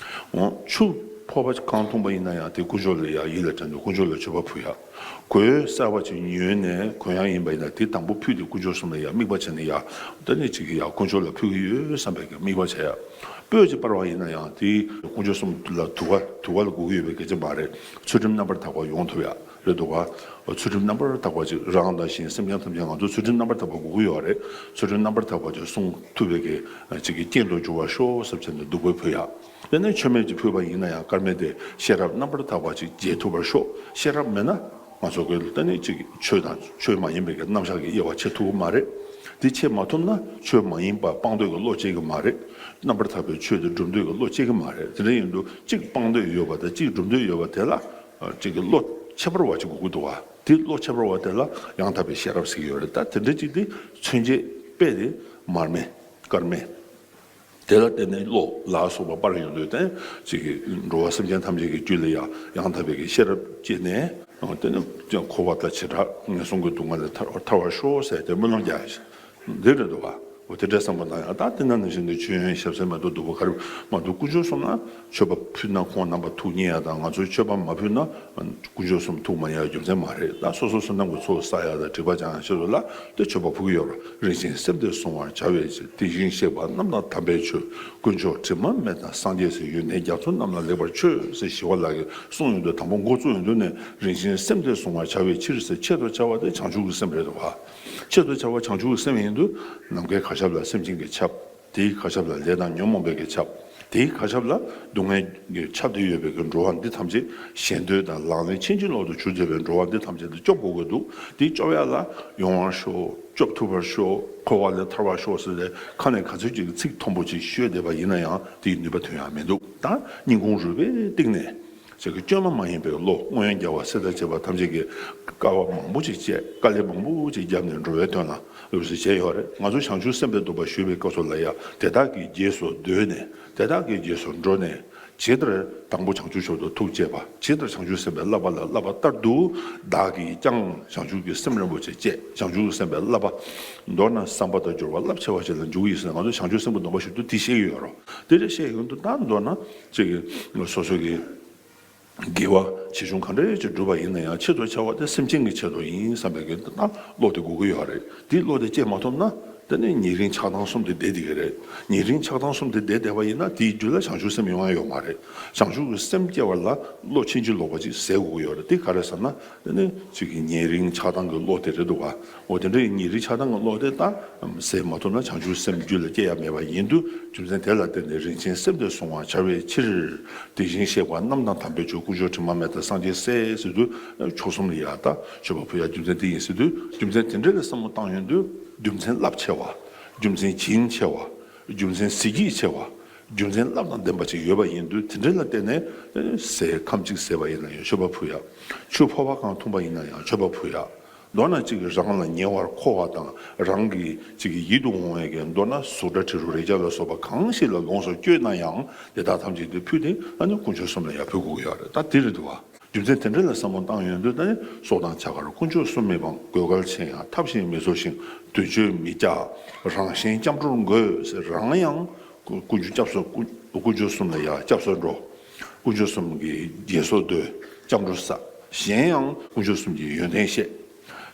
འོ་ཆུ་ཕོར་པ་གང་འཐུང་པ་ཡིན་ན་ཡང་དེ་དཀོན་མཆོག་ལ་ཡང་ཡིད་ལ་དྲན་ནས་དཀོན་མཆོག་ལ་མཆོད་པ་ཕུལ་ཡ། གོས་གསར་པ་ཅིག་ཉོས་ནས་གོན་ཡ་ཡིན་པ་ཡིན་ན་དེ་དང་པོ་ཕུད་དེ་དཀོན་མཆོག་གསུམ་ལ་ཡང་དམིགས་པ་བྱས་ནས་ཡ། ད་ནི་ཅིག་གི་ཡ་དཀོན་མཆོག་ལ་ཕུལ་གི་ཡོད་བསམ་པའི་གི་དམིགས་པ་བྱས་ཡ། སྤོས་ཅིག་སྤར་བ་ཡིན་ན་ཡང་དེ་དཀོན་མཆོག་གསུམ་ལ་དུ་བ་དུ་བ་ལ་དགོས་ཀྱི་ཡོད་པའི་སྐད་ཆ་མ་རེད། ཚུལ་ཁྲིམས་རྣམ་པར་དག་པ་ཡོང་ཐུབ་ཡ་རེད་འདུག་ག་ཚུལ་ཁྲིམས་རྣམ་པར་དག་པ་ཅིག་རང་དང་གཞན་སེམས་ཅན་ཐམས་ཅད་ང་ཚོ་ཚུལ་ཁྲིམས་རྣམ་པར་དག་པ་དགོས་ཀྱི་ཡོད་རེད། ཚུལ་ཁྲིམས་རྣམ་པར་དག་པ་ཅིག་སྲུང་ཐུབ་པའི་གི་ཅིག་གི་རྐྱེན་དུ་འགྱུར་བར་ཤོག་ཟེར་བྱས་ནས་བདུག་སྤོས་ཕུལ་ཡ། དེ་ནས་མཆོད་མེ་ཅིག་ཕུལ་བ་ཡིན་ན་ཡང་དཀར་མེ་དེ་ཤེས་རབ་རྣམ་པར་དག་པ་ཅིག་རྒྱས་ཐུབ་པར་ཤོག་ཤེས་རབ་མེད་ན་ང་ཚོ་གི་ད་ནི་ཅིག་ཆོས་དང་ཆོས་མ་ཡིན་པའི་གི་རྣམ་གཞག་གི་དབྱེ་བ་ཕྱེ་ཐུབ་ཀྱི་མ་རེད། དེ་ཕྱེ་མ་ཐུབ་ན་ཆོས་མ་ཡིན་པ་སྤང་འདོད་ཀྱི་བློ་སྐྱེ་གི་མ་རེད། རྣམ་པར་དག་པའི་ཆོས་དེ་སྒྲུབ་འདོད་ཀྱི་བློ་སྐྱེ་གི་མ་རེད། དེ་འདྲ་ཡིན་དུས་གཅིག་སྤང་འདོད་ཡོད་པ་དང་གཅིག་སྒྲུབ་འདོད་ཡོད་པ་དེ་ལ་ཅིག་གི་བློ་ཁྱད་པར་བ་ཅིག་དགོས་ཀྱི་འདུག་བ། དེ་བློ་ཁྱད་པར་བ་དེ་ལ་ཡང་དག་པའི་ཤེས་རབ་ཟེར་གྱི་ཡོད་རེད། ད་དེ་འདྲ་ཅིག་དེ་མཚོན་བྱེད་དཔེ་དེ་མར་མེ་དཀར་མེ། དེ་ལ་བརྟེན་ནས་གློ་ལ་སོགས་པ་སྤར་ཡོང་དུས་དེ་ཅིག་གི་འགྲོ་བ་སེམས་ཅན་ཐམས་ཅད་ཀྱི་རྒྱུད་ལ་ཡང་ཡང་དག་པའི་གི་ཤེས་རབ་སྐྱེས་ནས་དེ་ནི་འཁོར་བ་དང་བྱེ་བྲག་ངན་སོང་གི་སྡུག་བསྔལ་ལས་ཐར་ཐར་བར་ཤོག་ཟེར་ཏེ་སྨོན་ལམ་རྒྱག་ཡ་འདི་རེད་འདུག་བ། འོ་དེ་འདྲ་བསམ་པ་ན་ཡང་ད་དེ་ན་ནང་བཞིན་དུ་མཆོད་ཡོན་ཞབས་བསིལ་མ་གཏོགས་བདུག་སྤོས་ག་རེ་མ་གཏོགས་དཀོན་མཆོག་གསུམ་ལ་མཆོད་པ་ཕུལ་ན་ཁོང་རྣམ་པ་ཐུགས་མཉེས་ཡ་དང་ང་ཚོས་མཆོད་པ་མ་ཕུལ་ན། དཀོན་མཆོག་གསུམ་ཐུགས་མ་མཉེས་པའི་རྒྱུ་མཚན་མ་རེད། ད་སོ་སོ་བསོད་ནམས་ཀྱི་ཚོགས་བསགས་ཡ་དང་སྒྲིབ་པ་སྦྱང་ཡ་ཆེད་དུ་ལ་དེ་མཆོད་པ་ཕུལ་གྱི་ཡོད་རེད། རིན་ཆེན་སེམས་དེ་བསྲུང་བར་བྱ་བའི་ཕྱིར། དེ་བཞིན་གཤེགས་པ་རྣམས་དང་དམ་པའི་ཆོས། དཀོན་མཆོག་དྲི་མ་མེད་དང་སངས་རྒྱས་སྲས། ཡོན་ཏན་རྒྱ་མཚོ་རྣམས་ལ་ལེགས་པར་མཆོད་ཟེར་ཞི་བ་ལྷ་གིས་གསུངས་ཡོང་དུས་དང་པོ་འགོ་བཙུགས་ཡོང་དུས་ནས་རིན་ཆེན་སེམས་དེ་བསྲུང་བར་བྱ་བའི་ཕྱིར་ཟེར་ཆེད་དུ་བྱ་བ་དེ་བྱང་ཆུབ་ཀྱི་སེམས་རེད་འདུག་བ། ཆེད་དུ་བྱ་བ་བྱང་ཆུབ་ཀྱི་སེམས་ཡིན་དུས་ནམ་མཁའི་གར་ཁྱབ་ལ་སེམས་ཅན་གྱི་ཁྱབ། དེའི་གར་ཁྱབ་ལ་ལས་དང་ཉོན་མོངས་པའི་གི་ཁྱབ། དེའི་གར་ཁྱབ་ལ་སྡུག་བསྔལ་གྱི་ཁྱབ་སྟེ་ཡོད་པའི་གི་འགྲོ་བ་འདི་ཐམས་ཅད་ཞེ་འདོད་དང་ལག་ལེན་ཕྱིན་ཅི་ལོག་ཏུ་གྱུར་བསྡད་པའི་འགྲོ་བ་འདི་ཐམས་ཅད་དེ་སྐྱོབ་དགོས་ཀྱི་འདུག་དེ་སྐྱོབ་ཡ་ལ་ཡོང་བར་ཤོག་སྐྱོབ་ཐུབ་པར་ཤོག་འཁོར་བ་ལས་ཐར་བར་ཤོག་ཟེར་ཏེ་ཁ་ནས་ག་ཚོད་ཅིག་ཚིག་མཐོན་པོ་ཅིག་ཤོད་བསྡད་པ་ཡིན་ན་ཡང་དེའི་ནུས་པ་ཐོན་ཡ་མི་འདུག་ད་སྙིང་ཁུང་རུས་པའི་གཏིང་ནས། ཅིག་གི་བཅོས་མ་མ་ཡིན་པའི་བློ། སྔོན་རྒྱལ་བ་སྲས་དང་བཅས་པ་ཐམས་ཅད་ཀྱིས་དཀའ་བ་མང་པོ་ཅིག་སྤྱད། དཀའ་ལས་མང་པོ་ཅིག་བརྒྱབ་ནས་འགྲོ་བའི་དོན་ལ་ལུས་སུ་བྱས་ཡོད་རེད། ང་ཚོ་བྱང་ཆུབ་སེམས་དཔའི་སྡོམ་པ་ཞུ་བའི་སྐབས་སུ་ལ་ཡང་དེ་དག་གི་རྗེས་སུ་ཟློས་ནས་དེ་དག་གི་རྗེས་སུ་འགྲོ་ནས་ཇི་ལྟར་དང་པོ་བྱང་ཆུབ་མཆོག་ཏུ་ཐུགས་བསྐྱེད་པ། ཇི་ལྟར་བྱང་ཆུབ་སེམས་དཔའི་བསླབ་པ་ལ་བསླབ་པ་ལྟར་དུ་བདག་གིས་ཀྱང་བྱང་ཆུབ་ཀྱི་སེམས་རིན་པོ་ཆེ་བསྐྱེད། བྱང་ཆུབ་ཀྱི་སེམས་དཔའི་བསླབ་པ་མདོར་ན་བསམ་པ་དང་སྦྱོར་བ་རླབས་ཆེ་བ་ཞིག་ལ་འཇུག་ཡིན་ཟེར་ན་ང་ཚོ་བྱང་ཆུབ་སེམས་དཔའི་སྡོམ་པ་ཞུ་དུས་དེ་བཤད་ཀྱི་ཡོད་རེད། དེ་འདྲ་བཤད་ཡོང་དུས་ད་མདོར་ན་ཅིག་གི་སོ་སོ་གི་དགེ་བ་ཆེ་ཆུང་ག་འདྲ་ཅིག་བསྒྲུབས་པ་ཡིན་ན་ཡང་ཆེད་དུ་བྱ་བ་དེ་སེམས་ཅན་གྱི་ཆེད་དུ་ཡིན་བསམ་པའི་གི་ད་བློ་དེ་དགོས་ཀྱི་ཡོད་རེད། དེ་བློ་དེ་སྐྱེ་མ་ཐུབ་ན་དེ་ནི་ཉེ་རིང་ཆགས་སྡང་གསུམ་དེ་བསྡད་བསྡད་ཀྱི་རེད། ཉེ་རིང་ཆགས་སྡང་གསུམ་དེ་བསྡད་བསྡད་པ་ཡིན་ན་དེའི་རྒྱུད་ལ་བྱང་ཆུབ་སེམས་ཡོང་ཡ་ཡོད་མ་རེད། བྱང་ཆུབ་ཀྱི་སེམས་སྐྱེ་བ་ལ་བློ་ཕྱིན་ཅི་ལོག་པ་ཅིག་ཟད་དགོས་ཀྱི་ཡོད་རེད། དེ་ག་རེ་ཟེར་ན་དེ་ནི་ཅིག་གི་ཉེ་རིང་ཆགས་སྡང་གི་བློ་དེ་རེད་འདུག་ག་འོ་དེ་འདྲའི་ཉེ་རིང་ཆགས་སྡང་གི་བློ་དེ་ད་ཟད་མ་ཐུབ་ན་བྱང་ཆུབ་སེམས་རྒྱུད་ལ་སྐྱེ་ཡ་མེད་པ་ཡིན་དུས་རྒྱུ་མཚན་དེ་ལ་བརྟེན་ནས་རིན་ཆེན་སེམས་དེ་བསྲུང་བར་བྱ་བའི་ཕྱིར། དེ་བཞིན་གཤེགས་པ་རྣམས་དང་དམ་པའི་ཆོས། དཀོན་མཆོག་དྲི་མ་མེད་དང་སངས་རྒྱས་སྲས་ཟེར་དུས་མཆོག་གསུམ་ལ་ཡ་ད་མཆོད་པ་ཕུལ་ཡ་རྒྱུ་མཚན་དེ་ཡིན་ཟེར་དུས་རྒྱུ་མཚན་དེ་འདྲ་ལ་བསམ་བློ་བཏང་ཡོང་དུས་རྒྱུ་མཚན་རླབས་ཆེ་བ། རྒྱུ་མཚན་བྱིན་ཆེ་བ། རྒྱུ་མཚན་གཟི་བརྗིད་ཆེ་བ། རྒྱུ་མཚན་རླབས་དང་ལྡན་པ་ཅིག་ཡོད་པ་ཡིན་དུས་དེ་འདྲ་ལ་བརྟེན་ནས་ཟས་ཁམ་གཅིག་ཟས་པ་ཡིན་ན་ཡང་མཆོད་པ་ཕུལ་ཡ། ཆུ་ཕོར་པ་གང་འཐུང་པ་ཡིན་ན་ཡང་མཆོད་པ་ཕུལ་ཡ། མདོར་ན་གཅིག་གིས་རང་ལ་ཉེ་བར་མཁོ་བ་དང་རང་གི་གཅིག་གི་ཡིད་དུ་འོང་བའི་གི་མདོར་ན་གཟུགས་སྒྲ་དྲི་རོ་རེག་བྱ་ལ་སོགས་པ་གང་ཞིག་ལ་ལོངས་སུ་སྤྱོད་ན་ཡང་དེ་དག་ཐམས་ཅད་དེ་ཕུལ་ཏེ་ཨ་ནི་དཀོན་མཆོག་གསུམ་ལ་ཡང་ཕུལ་དགོས་ཀྱི་ཡོད་རེད། ད་དེ་རེད་འདུག་བ། རྒྱུ་མཚན་དེ་འདྲ་ལ་བསམ་བློ་བཏང་ཡོང་དུས་ད་ནི་སྲོག་དང་བྱ་དགར་དཀོན་མཆོག་གསུམ་མི་སྤང་། དགོས་གལ་ཆེ་ཡང་ཐབས་གཞན་མི་འཚོལ་ཞིང་། འདོད་སྤྱོད་མི་བསྐྱར་རང་གཞན་སྐྱབས་འགྲོར་འགོད་ཟེར། རང་ཡང་དཀོན་མཆོག་སྐྱབས་སུ་དཀོན་མཆོག་གསུམ་ལ་ཡང་སྐྱབས་སུ་འགྲོ། དཀོན་མཆོག་གསུམ་གྱི་དགེ་སོགས་འདོད། སྐྱབས་འགྲོར་བསམ། གཞན་ཡང་དཀོན་མཆོག་གསུམ་གྱི་ཡོན་ཏན་བཤད།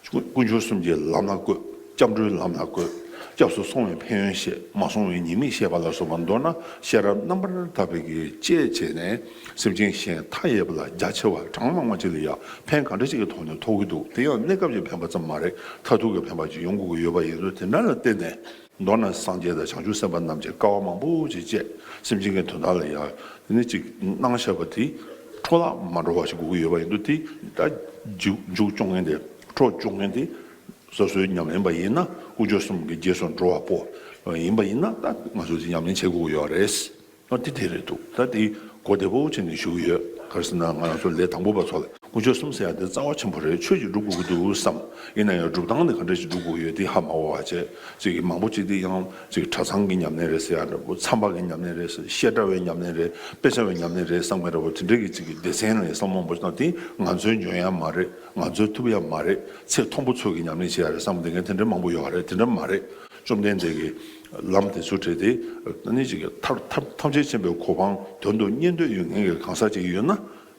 དཀོན་མཆོག་གསུམ་གྱི་ལམ་ལ་བཀོད། སྐྱབས་འགྲོའི་ལམ་ལ་བཀོད། སྐྱབས་སུ་སོང་བའི་ཕན་ཡོན་བཤད། མ་སོང་བའི་ཉེས་དམིགས་བཤད་པ་ལ་སོགས་པ་མདོར་ན་ཤེས་རབ་རྣམ་པར་དག་པའི་གི་དཔྱད་བྱས་ནས་སེམས་ཅན་གཞན་མཐའ་ཡས་པ་ལ་རྒྱ་ཆེ་བ་གྲངས་མང་བ་ཅིག་ལ་ཡང་ཕན་ག་འདྲ་ཅིག་གི་ཐོག་ནས་ཐོགས་ཀྱི་འདུག་དེ་ཡང་གནས་སྐབས་ཀྱི་ཕན་པ་ཙམ་མ་རེད། མཐར་ཐུག་གི་ཕན་པ་ཅིག་ཡོང་དགོས་ཀྱི་ཡོད་པ་ཡིན་དུས་དེ་འདྲ་ལ་བརྟེན་ནས། མདོར་ན་སངས་རྒྱས་དང་བྱང་ཆུབ་སེམས་དཔའ་རྣམས་ཀྱིས་དཀའ་བ་མང་པོ་ཅིག་སྤྱད་སེམས་ཅན་གྱི་དོན་དག་ལ་ཡང་དེ་ནི་ཅིག་གནང་བཞག་པ་དེ་འཕྲོ་བརླག་མ་འགྲོ་བ་ཞིག་དགོས་ཀྱི་ཡོད་པ་ཡིན་དུས་དེ་ད་མཇུག་མཇུག་སྐྱོང་མཁན་དེ་འཕྲོ་སྐྱོང་མཁན་དེ་སོ་སོའི་ཉམས་ལེན་པ་ཡིན་ན་དཀོན་མཆོག་གསུམ་གྱི་རྗེས་སུ་འགྲོ་བ་པོ་ཡིན་པ་ཡིན་ན་ད་ང་ཚོས་དེ་ཉམས་ལེན་བྱེད་དགོས་ཀྱི་ཡོད་རེད། ཨ་དེ་དེ་རེད་འདུག་ད་དེ་གོ་བདེ་པོ་བྱས་ནས་ཞུ་གི་ཡོད། ག་རེ་ཟེར་ན་ང་རང་ཚོ་ལས་དང་པོ་པ་ཚོ་ལ། དཀོན་མཆོག་གསུམ་ཟེར་ཡ་དེ་རྩ་བ་ཆེན་པོ་རེད། ཆོས་ཀྱིས་སྒྲུབ་དགོས་ཀྱི་འདུག་བསམ། ཡིན་ན་ཡང་སྒྲུབ་སྟངས་དེ་ག་འདྲ་ཞིག་སྒྲུབ་དགོས་ཡོད་དེ་ཧ་མ་གོ་བ་བྱས། ཅིག་མང་པོ་ཅིག་དེ་ཡང་ཅིག་གྲྭ་ཚང་གི་ཉམས་ལེན་རེད་ཟེར་ཡ་འདྲ་པོ། མཚམས་པ་གི་ཉམས་ལེན་རེད་ཟེར། བཤད་གྲྭ་བའི་ཉམས་ལེན་རེད། དཔེ་ཆ་བའི་ཉམས་ལེན་རེད་བསམ་མཁན་འདྲ་པོ། དེ་འདྲ་གི་ཅིག་གི་སྡེ་ཚན་ལ་ཡང་བསམ་བློ་མང་པོ་ཞིག་བཏང་། དེ་ང་ཚོའི་འཇོན་ཡ་མ་རེད། ང་ཚོའི་ཐུབ་ཡ་མ་རེད། ཚེ་མཐོན་པོ་ཚོ་གི་ཉམས་ལེན་བྱེད་ཡ་རེད་བསམ་བསྡད་མཁན་དེ་འདྲ་མང་པོ་ཡོད་རེད། དེ་འདྲ་མ་རེད། བཅོམ་ལྡན་འདས་ཀྱི་ལམ་དེ་ཚོ་བྲལ་ཏེ་ཨ་ནི་ཅིག་གི་ཐབས་ཐབས་ཐམས་ཅད་མཁྱེན་པའི་གོ་འཕང་དོན་དུ་གཉེར་འདོད་ཡོད་མཁན་གྱི་གང་ཟག་ཅིག་ཡོད་ན།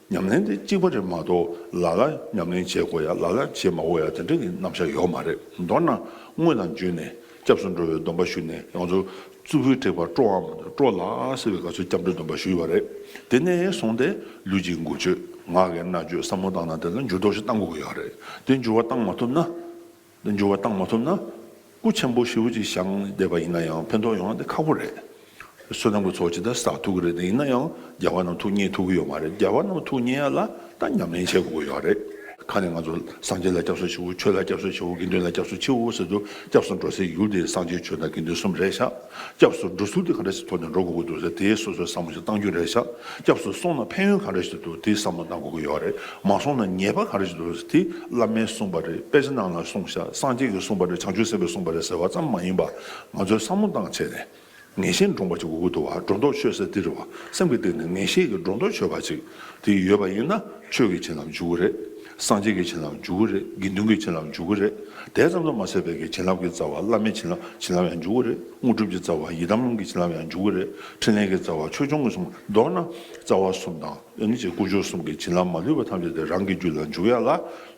ཉམས་ལེན་དེ་གཅིག་པ་རེད་མ་གཏོགས་ལ་ལ་ཉམས་ལེན་བྱེད་དགོས་ཡ་ལ་ལ་བྱེད་མ་དགོས་ཡ་དེ་འདྲ་གི་རྣམ་གཞག་ཡོད་མ་རེད། མདོར་ན་དངོས་དང་བརྒྱུད་ནས་སྐྱབས་སུ་འགྲོ་བའི་སྡོམ་པ་ཞུས་ནས་ང་ཚོ་རྩུབ་པོའི་དྲེགས་པ་སྤྲོ་བའམ་སྤྲོ་ལགས་ཟེར་བའི་སྐབས་སུ་སྐྱབས་འགྲོའི་སྡོམ་པ་ཞུས་པ་རེད། དེ་ནས་བཟུང་སྟེ་ལུས་ཀྱི་འགུལ་སྐྱོད་ངག་གི་སྨྲ་བརྗོད་བསམ་བློ་བཏང་ན་དེ་ལ་འགྱུར་ལྡོག་ཞིག་གཏང་དགོས་ཀྱི་ཡོད་རེད། དེ་འགྱུར་བ་བཏང་མ་ཐུབ་ན། འགྱུར་བ་བཏང་མ་ཐུབ་ན། སྐུ་ཆེན་པོ་ཞེ་པོ་ཅིག་བཞེངས་བསྡད་པ་ཡིན་ན་ཡང་ཕན་ཐོགས་ཡོང་ཡ་དེ་ཁག་པོ་རེད། བསོད་ནམས་ཀྱི་ཚོགས་ཇི་ལྟར་བསགས་ཐུབ་ཀྱི་རེད། དེ་ཡིན་ན་ཡང་རྒྱལ་བ་རྣམས་ཐུགས་མཉེས་ཐུབ་ཀྱི་ཡོད་མ་རེད། རྒྱལ་བ་རྣམས་ཐུགས་མཉེས་ཡ་ལ་ད་ཉམས་ལེན་བྱེད་དགོས་ཀྱི་ཡོད་རེད། ཁ་ནས་ང་ཚོ་སངས་རྒྱས་ལ་སྐྱབས་སུ་མཆིའོ། ཆོས་ལ་སྐྱབས་སུ་མཆིའོ། དགེ་འདུན་ལ་སྐྱབས་སུ་མཆིའོ་ཟེར་དུས་སྐྱབས་སུ་འགྲོ་སའི་ཡུལ་དེ་སངས་རྒྱས་ཆོས་དང་དགེ་འདུན་གསུམ་རེད་ཤག་སྐྱབས་སུ་འགྲོ་ཚུལ་དེ་ག་འདྲ་ཞིག་ཐོག་ནས་འགྲོ་དགོས་ཀྱི་འདུག་ཟེར་དེའི་སོ་སོའི་བསམ་བློ་ཞིག་གཏང་རྒྱུ་རེད་ཤག་སྐྱབས་སུ་སོང་ན་ཕན་ཡོན་ག་འདྲ་ཞིག་འདུག་དེའི་བསམ་བློ་གཏང་དགོས་ཀྱི་ཡོད་རེད། མ་སོང་ན་ཉེས་པ་ག་འདྲ་ཞིག་འདུག་ཟེར་དེ་བླ་མས་གསུངས་པ་རེད། དཔེ་ཆ་ནང་ལ་གསུངས་ཤག་སངས་རྒྱས་ཀྱིས་གསུངས་པ་རེད། བྱང་ཆུབ་སེམས་དཔས་གསུངས་པ་རེད་ཟེར་བ་ཙམ་མ་ཡིན་པ་ང་ཚོས་བསམ་བློ་བཏང་བྱས་ནས། ངེས་ཤེས་འདྲོངས་པ་ཅིག་དགོས་ཀྱི་འདུག་བ། སྒྲོ་འདོགས་ཆོད་ས་དེ་རེད་བ། སེམས་ཀྱི་སྟེང་ནས་ངེས་ཤེས་ཀྱི་སྒྲོ་འདོགས་ཆོད་པ་ཅིག་དེ་ཡོད་པ་ཡིན་ན་ཆོས་ཀྱི་བྱིན་རླབས་འཇུག་གི་རེད། སངས་རྒྱས་ཀྱི་བྱིན་རླབས་འཇུག་གི་རེད། དགེ་འདུན་གྱི་བྱིན་རླབས་འཇུག་གི་རེད། དེ་ཙམ་དུ་མ་ཟད་པའི་གི་བྱིན་རླབས་ཀྱི་རྩ་བ་བླ་མའི་བྱིན་རླབས་བྱིན་རླབས་ཡང་འཇུག་གི་རེད། དངོས་གྲུབ་ཀྱི་རྩ་བ་ཡི་དམ་གྱི་བྱིན་རླབས་ཡང་འཇུག་གི་རེད། འཕྲིན་ལས་ཀྱི་རྩ་བ་ཆོས་སྐྱོང་གི་གསུམ། མདོར་ན་རྩ་བ་གསུམ་དང་ཨ་ནི་ཅིག་དཀོན་མཆོག་གསུམ་གྱི་བྱིན་རླབས་མ་ལུས་པ་ཐམས་ཅད་དེ་རང་གི་རྒྱུད་ལ་འཇུག་ཡ་ལ་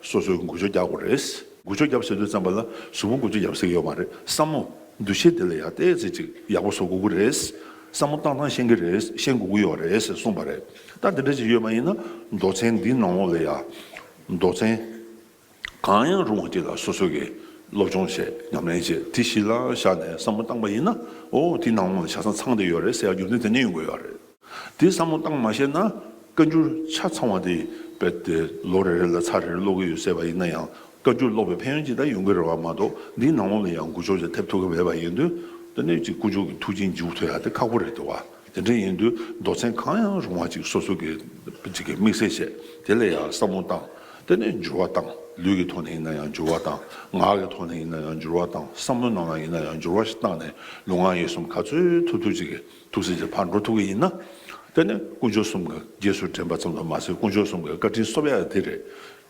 སོ་སོའི་འགུལ་སྐྱོད་རྒྱག་དགོས་རེད། འགུལ་སྐྱོད་རྒྱབ་ཟེར་དུས་ཙམ་པ་ལ་གཟུགས་པོ་འགུལ་སྐྱོད་རྒྱབ་ཟེར་གྱི་ཡོད་མ་རེད། བསམ་བློ་འདུ་ཤེས་དེ་ལ་ཡང་ཏོག་ཙམ་ཅིག་ཡག་པོ་བཟོ་དགོས་ཀྱི་རེད། བསམ་བློ་བཏང་སྟངས་ཤེས་ཀྱི་རེད། ཤེས་དགོས་ཀྱི་ཡོད་རེད་ཟེར་གསུངས་པ་རེད། ད་དེ་འདྲ་ཅིག་ཡོད་པ་ཡིན་ན་མདོ་ཚན་འདིའི་ནང་ལོགས་ལ་ཡང་མདོ་ཚན་གང་ཡང་རུང་བ་ཅིག་ལ་སོ་སོ་གིས་སློབ་སྦྱོང་བྱས། ཉམས་ལེན་བྱས། དེ་གཞི་ལ་བཞག་ནས་བསམ་བློ་བཏང་པ་ཡིན་ན། ཨོ་དེའི་ནང་ལོགས་ལ་ཆ་ཚང་ཚང་བསྡད་ཡོད་རེད་ཟེར་ཡ་རྒྱུ་མཚན་དེ་ནས་ཡོང་གི་ཡོད་རེད། དེ་བསམ་བློ་བཏང་མ་ཤེས་ན་བཀའ་འགྱུར་ཆ་ཚང་བ་དེ་རྦད་དེ་ལོ་རེ་རེ་ལ་ཚར་རེ་རེ་ཀློག་གི་ཡོད་ཟེར་བ་ཡིན་ན་ཡང་བཀའ་འགྱུར་ཀློག་པའི་ཕན་ཡོན་ཅིག་ད་ཡོང་གི་རེད་བ། མ་གཏོགས་འདིའི་ནང་ལོགས་ལ་ཡང་འགུལ་སྐྱོད་ཅིག་ཐེབས་ཐུབ་ཀྱི་མེད་པ་ཡིན་དུས་དེ་ནས་ཅིག་དཀོན་མཆོག་གི་ཐུགས་རྗེ་འཇུག་ཐུབ་ཡ་དེ་ཁག་པོ་རེད་འདུག་བ། དེ་འདྲ་ཡིན་དུས་མདོ་ཚན་གང་ཡང་རུང་བ་ཅིག་སོ་སོ་གི་ཅིག་གི་དམིགས་བསལ་བྱས་དེ་ལ་ཡང་བསམ་བློ་བཏང་། དེ་ནས་འགྱུར་བ་བཏང་། ལུས་ཀྱི་ཐོག་ནས་ཡིན་ན་ཡང་འགྱུར་བ་བཏང་། ངག་གི་ཐོག་ནས་ཡིན་ན་ཡང་འགྱུར་བ་བཏང་། བསམ་བློའི་ནང་ལ་ཡིན་ན་ཡང་འགྱུར་བ་ཞིག་བཏང་ནས་ལུས་ངག་ཡིད་གསུམ་ག་ཚོད་ཐུབ་ཐུབ་ཅིག་གི་ཐུགས་སྲས་ཀྱི་ཕར་འགྲོ་ཐུབ་ཀྱི་ཡིན་ན། དེ་ནས་དཀོན་མཆོག་གསུམ་གྱི་རྗེས་སུ་དྲན་པ་ཙམ་དུ་མ་ཟད་དཀོན་མཆོག་གསུམ་གྱི་བཀའ་དྲིན་གསོབ་ཡ་དེ་རེད།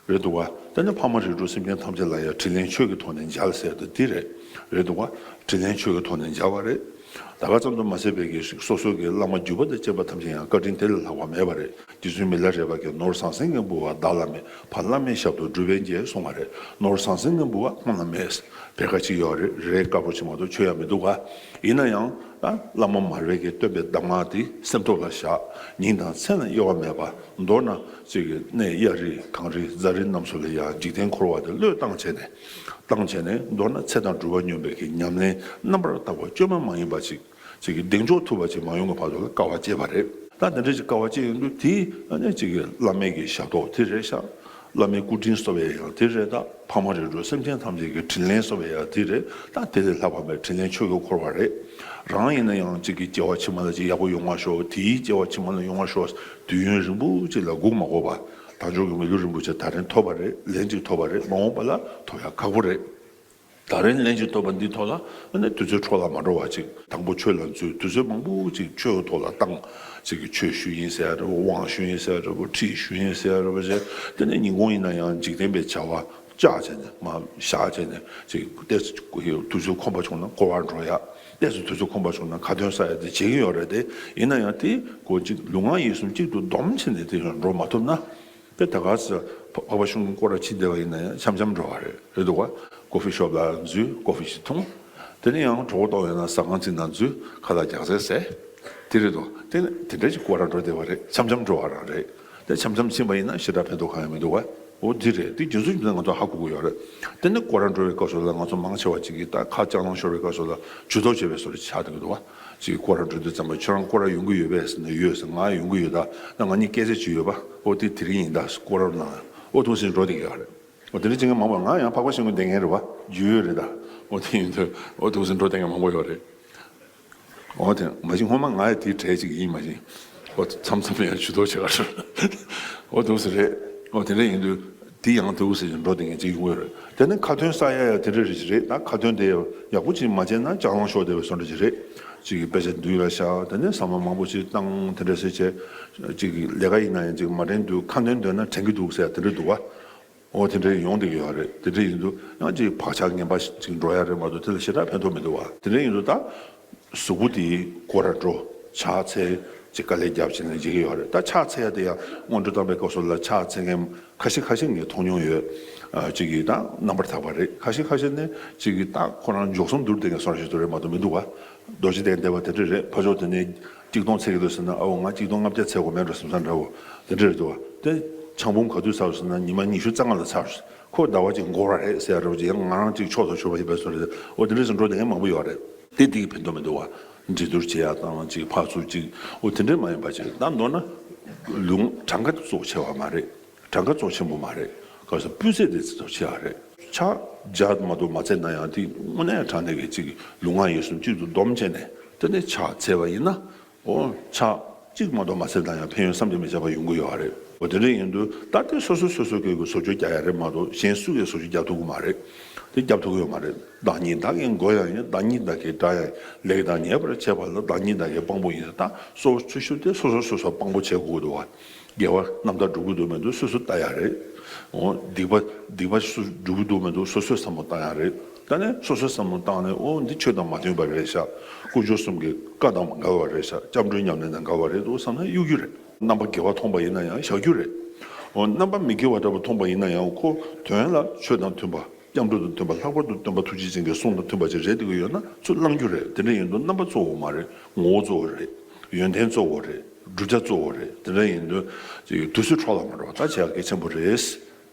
རེད་འདུག་བ། དེ་ནས་ཕ་མ་རིགས་དྲུག་སེམས་ཅན་ཐམས་ཅད་ལ་ཡང་དྲིན་ལན་ཆོས་ཀྱི་ཐོག་ནས་འཇལ་ཟེར་དེ་དེ་རེད། རེད་འདུག་བ། དྲིན་ལན་ཆོས་ཀྱི་ཐོག་ནས་འཇལ་བ་རེད། ད་ག་ཙམ་དུ་མ་ཟད་པའི་གི་སོ་སོ་གི་བླ་མ་བརྒྱུད་པ་དང་བཅས་པ་ཐམས་ཅད་ཡང་བཀའ་དྲིན་དེ་ལས་ལྷག་པ་མེད་པ་རེད། རྗེ་བཙུན་མི་ལ་རས་པ་གིས་ནོར་ཟང་ཟིང་གི་འབུལ་བ་བདག་བླ་མེད། ཕ་བླ་མའི་ཞབས་ཏོག་སྒྲུབ་པའི་རྗེས་གསུངས་པ་རེད། ནོར་ཟང་ཟིང་གི་འབུལ་བ་ཁོང་ལ་མེད། བེར་ཀ་གཅིག་ཡོད་རེད། རས་དཀར་པོ་གཅིག་མ་གཏོགས་མཆོད་ཡ་མི་འདུག་ག་ཡིན་ན་ཡང་ད་བླ་མ་མར་པ་གིས་སྟོན་པའི་གདམས་ངག་དེ་སེམས་ཐོག་ལ་བཞག་མིང་དང་མཚན་ལ་གཡོ་བ་མེད་པ། མདོར་ན་གཅིག་གི་གནས་གཡའ་རི་གངས་རི་རྫ་རི་རྣམས་སུ་ལ་ཡང་འཇིག་རྟེན་འཁོར་བ་དེ་བློས་བཏང་བྱས་ནས། བཏང་བྱས་ནས་མདོར་ན་ཚེ་དང་སྒྲུབ་པ་སྙོམས་པའི་གི་ཉམས་ལེན་རྣམ་པར་དག་པ་བཅོས་མ་མ་ཡིན་པ་ཅིག་ཅིག་གི་གདེང་འཇོག་ཐུབ་པ་ཅིག་མ་ཡོང་གི་བར་དུ་ལ་དཀའ་བ་སྤྱད་པ་རེད། ད་དེ་འདྲ་ཅིག་དཀའ་བ་སྤྱད་ཡོང་དུས་དེ་ཨ་ནི་ཅིག་གི་བླ་མའི་གི་ཞབས་ཏོག་དེ་རེད་ཤག་བླ་མའི་སྐུ་དྲིན་གསོ་བའི་ཡང་དེ་རེད། ད་ཕ་མ་རེ་རུ་སེམས་ཅན་ཐམས་ཅད་ཀྱི་དྲིན་ལན་གསོ་བའི་ཡང་དེ་རེད། ད་དེ་ལས་ལྷག་པ་མེད། དྲིན་ལན་ཆོས་ཀྱི་འཁོར་བ་རེད། རང་ཡིན་ན་ཡང་ཅིག་གི་སྐྱེ་བ་ཕྱི་མ་ལ་ཅིག་ཡག་པོ་ཡོང་བ་ཤོག་དེའི་སྐྱེ་བ་ཕྱི་མ་ལ་ཡོང་བ་ཤོག་དུས་ཡུན་རིང་པོ་ཅིག་ལ་སྒུག་མ་དགོས་པ། དལ་འབྱོར་གྱི་མི་ལུས་རིན་པོ་ཆེ་ད་རིང་ཐོབ་པ་རེད། ལན་ཅིག་ཐོབ་པ་རེད། མ་འོངས་པ་ལ་ཐོབ་ཡ་ཁག་པོ་རེད། ད་རིང་ལན་ཅིག་ཐོབ་པ་འདི་ཐོག་ལ་ཨ་ནི་དུས་ཚོད་འཕྲོ་བརླག་མ་འགྲོ་བ་ཅིག་དང་པོ་ཆོས་ལ་འཛུལ། དུས་ཚོད་མང་པོ་ཅིག་ཆོས་ཀྱི་ཐོག་ལ་བཏང་། ཅིག་གི་ཆོས་ཞུ་ཡིན་ཟེར་ཡ་འདྲ་པོ། དབང་ཞུ་ཡིན་ཟེར་ཡ་འདྲ་པོ། ཁྲིད་ཞུ་ཡིན་ཟེར་ཡ་འདྲ་པོ་བྱས། དེ་ནས་ཉིན་གུང་ཡིན་ན་ཡང་འཇིག་རྟེན་པའི་བྱ་བ་བཅག་བྱས་ནས་མར་བཞག་བྱས་ནས་ཅིག་ཏོག་ཙམ་དུས་ཚོད་ཁོམ་པ་བྱུང་ན་སྐོར་བར་འགྲོ་ཡ། ཏོག་ཙམ་དུས་ཚོད་ཁོམ་པ་བྱུང་ན་ཁ་འདོན་ས་ཡ་དེ་བྱེད་ཀྱི་ཡོད་རེད་དེ། ཡིན་ན་ཡང་དེ་ཀོ་ཅིག་ལུས་ངག་ཡིད་གསུམ་གཅིག་ཏུ་བསྡོམས་བྱས་ནས་དེ་འགྲོ་མ་ཐུབ་ན། དེ་ད་ག་ས་འཕགས་པ་ཤིང་ཀུན་སྐོར་ར་ཕྱིན་བསྡད་པ་ཡིན་ན་ཡང་འཆམ་འཆམ་འགྲོ་བ་རེད། རེད་འདུག་ག་ཀོ་ཧྥི་ཤོབ་ལ་འཛུལ། ཀོ་ཧྥི་ཞིག་འཐུང་། དེ་ནས་ཡང་གྲོད་ཁོག་ལྟོགས་ཡོད་ན་ཟ་ཁང་ཅིག་ནང་འཛུལ། ཁ་ལག་རྒྱགས་ཚད་ཟས། དེ་རེད་འདུག་དེ་ནས་དེ་འདྲ་ཞིག་སྐོར་ར་འགྲོ་བསྡད་པ་རེད། འཆམ་འཆམ་འགྲོ་བ་རང་རེད། དེ་འཆམ་འཆམ་ཕྱིན་པ་ཡིན་ན་ཞེ་དྲག་ཕན་ཐོགས་གང་ཡང་མི་འདུག་ག་འོ་འདི་རེད། འདི་རྒྱུ་མཚན་རྒྱུ་མཚན་ང་ཚོ་ཧ་གོ་གི་ཡོད་རེད། དེ་ནས་སྐོར་ར་འགྲོ་བའི་སྐབས་སུ་ལ་ང་ཚོ་མང་ཆེ་བ་ཅིག་གིས་ད་ཁ་ལྕགས་ལང་ཤོར་བའི་སྐབས་སུ་ལ་ཇུས་གཏོགས་བྱེད་པའི་བཟོ་འདྲ་ཆགས་བསྡད་ཀྱི་འདུག་ག་ཅིག་སྐོར་ར་འགྲོ་དུས་ཙམ་པ་ཁྱོད་རང་སྐོར་ར་ཡོང་གི་ཡོད་པས་ཟེར་ནས། ཡོད་ཟེར། ང་ཡོང་གི་ཡོད། ད་ད་ང་གཉིས་སྐད་ཆ་ཅིག་ཡོད་པ། འོ་དེ་དེ་རིང་ཡིན་ད་སྐོར་ར་ནང་འོ་ཐུག་ཟིན་འགྲོ་བསྡད་ཀྱི་ཡོད་རེད། འོ་དེ་འདྲ་བྱེད་མཁན་མང་པོ། ང་ཡང་འཕགས་པ་ཤིང་ཀུན་བསྡད་མཁན་རེད་པ། རྒྱུས་ཡོད་རེད་ད། འོ་དེ་ཡིན་དུས་འོ་ཐུག་ཟིན་འགྲོ་བསྡད་མཁན་མང་པོ་ཡོད་རེད། འོ་དེ་མ་གཞི་སྔོན་མ་ང་ཡང་དེའི་གྲས་ཅིག་ཡིན། མ་གཞི་འོ་མཚམས་མཚམས་ཡང་ཇུས་གཏོགས་བྱེད་ག་འགྲོ། འོ་ཐུག་ཟིན་རེད། འོ་དེ་འདྲ་ཡིན་དུས་དེ་ཡང་ཐུག་ཟིན་འགྲོ་བསྡད་མཁན་ཅིག་ཡོང་གི་རེད། དེ་ནས་ཁ་འདོན་ས་ཡ་ཡ་དེ་འདྲ་རེ་ཞིག་རེད། ད་ཁ་འདོན་དེ་ཡག་པོ་ཅིག་མ་བྱས་ན་ལྕགས་ལང་ཤོར་བསྡད་པའི་བཟོ་འདྲ་ཅིག་རེད། ཅིག་གི་དཔེ་ཆ་མདུན་ལ་བཞག་དེ་ནས་ཟ་མ་མང་པོ་ཅིག་བཏང་། དེ་འདྲ་ཟེར་བྱས། ཅིག་གི་ལས་ཀ་ཡིན་ན་ཡང་ཅིག་མ་དྲན་དུས་ཁ་འདོན་འདོན་ན་དྲན་གྱི་འདུག་ཟེར་དེ་འདྲ་འདུག་བ། འོ་དེ་འདྲ་ཡོང་བསྡད་ཀྱི་ཡོད་རེད། དེ་འདྲ་ཡིན་དུས་ཡང་ཅིག་བག་ཆགས་ངན་པ་ཅིག་འགྲོ་ཡ་རེད་མ་གཏོགས་དེ་ལ་ཞེ་དྲག་ཕན་ཐོགས་མི་འདུག་བ། དེ་འདྲ་ཡིན་དུས་ད་གཟུགས་པོ་དེ་སྐོར་ར་འགྲོ། ཕྱག་འཚལ། ཅིག་དཀའ་ལས་རྒྱབ་བྱས་ནས་བྱེད་ཀྱི་ཡོད་རེད། ད་ཕྱག་འཚལ་ཡ་དེ་ཡང་སྔོན་འགྲོ་བཏང་པའི་སྐབས་སུ་ལ་ཕྱག་འཚལ་མཁན་ཁ་ཤས་ཁ་ཤས་ངས་མཐོང་མྱོང་ཡོད། ཨ་ཅིག་གིས་ད་རྣམ་པར་དག་པ་རེད། ཁ་ཤས་ཁ་ཤས་ནས་ཅིག་གིས་ད་ཁོ་རང་མགྱོགས་སོང་འདུར་བསྡད་མཁན་བཟོ་འདྲ་ཞིག་ཏུ་རེད་མ་གཏོགས་མི་འདུག་བ། རྡོ་རྗེ་གདན་བསྡད་པ་དེ་འདྲ་རེད། ཕར་ཕྱོགས་དེ་ནས་གཅིག་སྟོང་འཚོལ་གྱི་འདུག་ཟེར་ན། ཨའོ་ང་གཅིག་སྟོང་ལྔ་བརྒྱ་འཚོལ་དགོས་མེད་འགྲོ་བསམ་ས་འདྲ་བོ་དེ་འདྲ་རེད་འདུག་བ། དེ་ཆང་འབུམ་ག་དུས་ཚར་སོང་ན་ཉི་མ་ཉི་ཤུ་རྩ་ལྔ་ལ་ཚར། ཁོ་ཟླ་བ་གཅིག་འགོར་བ་རེད་ཟེར་ཡ་འདྲ་བོ་ཅིག་ཡང་ང་རང་གཅིག་ཕྱོགས་དང་ཕྱོགས་པ་ཡིན་པའི་བཟོ་འདྲ། འོ་དེ་འདྲ་ཞིག་འགྲོ་བསྡད་མཁན་མང་པོ་ཡོད་རེད། དེ་དེ་གིས་ཕན་ཐོགས་མི་འདུག་བ། འགྲན་བསྡུར་བྱེད་ཡ་དང་ཅིག་ཕར་ཚུར་ཅིག་འོ་དེ་འདྲ་མ་ཡིན་པ་ཅིག་ད་མདོར་ན་ལུང་གྲངས་ཀ་གཙོ་ཆེ་བ་མ་རེད། གྲངས་ཀ་གཙོ་ཆེན་པོ་མ་རེད། ག་ས་སྤུས་ཚད་དེ་གཙོ་ཆེ་བ་རེད། ཕྱག་བརྒྱ་མ་གཏོགས་མ་འཚལ་ན་ཡང་དེ་དངོས་གནས་དྲང་གནས་ཀྱི་ཅིག་ལུས་ངག་ཡིད་གསུམ་གཅིག་ཏུ་བསྡོམས་བྱས་ནས་དེ་ནས་ཕྱག་འཚལ་བ་ཡིན་ན། འོ་ཕྱག་གཅིག་མ་གཏོགས་མ་འཚལ་ན་ཡང་ཕན་ཡོན་བསམ་གྱིས་མི་ཁྱབ་པ་ཡོང་གི་ཡོད་རེད། འོ་དེ་འདྲ་ཡིན་དུས་ད་དེ་སོ་སོ་སོ་སོ་སྐད་ཀྱི་བཟོ་བཅོས་རྒྱག་ཡ་རེད་མ་གཏོགས་གཞན་སུ་གིས་བཟོ་བཅོས་རྒྱག་ཐུབ་ཀྱི་མ་རེད། དེ་རྒྱབ་ཐུབ་ཀྱི་ཡོད་མ་རེད། བདག་ཉིད་བདག་གིས་མགོ་ཡང་ཡིན། བདག་ཉིད་བདག་གིས་དགྲ་ཡང་ཡིན། ལེགས་དང་ཉེས་པར་བྱེད་པ་ལ་བདག་ཉིད་བདག་གིས་དཔང་པོ་ཡིན་ཟེར། ད་གཙོ་བོ་ཆེ་ཤོས་དེ་སོ་སོ་སོ་སོ་དཔང་པོ་བྱེད་དགོས་ཀྱི་འདུག་བ། དགེ་བ་རྣམ་དག་སྒྲུབ་ཀྱི་འདུག་མི་འདུག་སོ་སོས་ལྟ་ཡ་རེད། འོ་སྡིག་པ་སྡིག་པ་སོ་སྒྲུབ་ཀྱི་འདུག་མི་འདུག་སོ་སོས་བསམ་བློ་བཏང་ཡ་རེད། ད་ནས་སོ་སོས་བསམ་བློ་བཏང་ནས་འོ་འདི་ཆོས་དང་མ་མཐུན་པ་རེད་ཤག་དཀོན་མཆོག་གསུམ་གྱི་བཀའ་དང་འགལ་བ་རེད་ཤག་སྐྱབས་འགྲོའི་ཉམས་ལེན་དང་འགལ་བ་རེད་འདུག་བསམ་ན་གཡུག་རྒྱུ་རེད། རྣམ་པ་དགེ་བ་མཐོང་པ་ཡིན་ན་ཡང་བཞག་རྒྱུ་རེད། འོ་རྣམ་པ་མི་དགེ་བ་འདྲ་པོ་མཐོང་པ་ཡིན་ན་ཡང་ཁོ་དོན་ལ་ཆོས་དང་མཐུན་པ། སྐྱབས་འགྲོ་དང་མཐུན་པ། ལྷག་པར་དུ་སྟོན་པ་ཐུགས་རྗེ་ཅན་གྱི་གསུང་དང་མཐུན་པ་ཅིག་རེད་བསྡད་ཀྱི་ཡོད་ན་ཚུར་བླང་རྒྱུ་རེད། དེ་འདྲ་ཡིན་དུས་རྣམ་པ་གཙོ་བོ་མ་རེད། ངོ་བོ་གཙོ་བོ་རེད། ཡོན་ཏན་གཙོ་བོ་རེད། བསྒྲུབ་བྱ་གཙོ་བོ་རེད། དེ་འདྲ་ཡིན་དུས་ཅིག་དུས་ཚོད་འཕྲོ་བརླག་མ་འགྲོ་བ་ད་བྱེད་ཡ་གལ་ཆེན་པོ་རེད།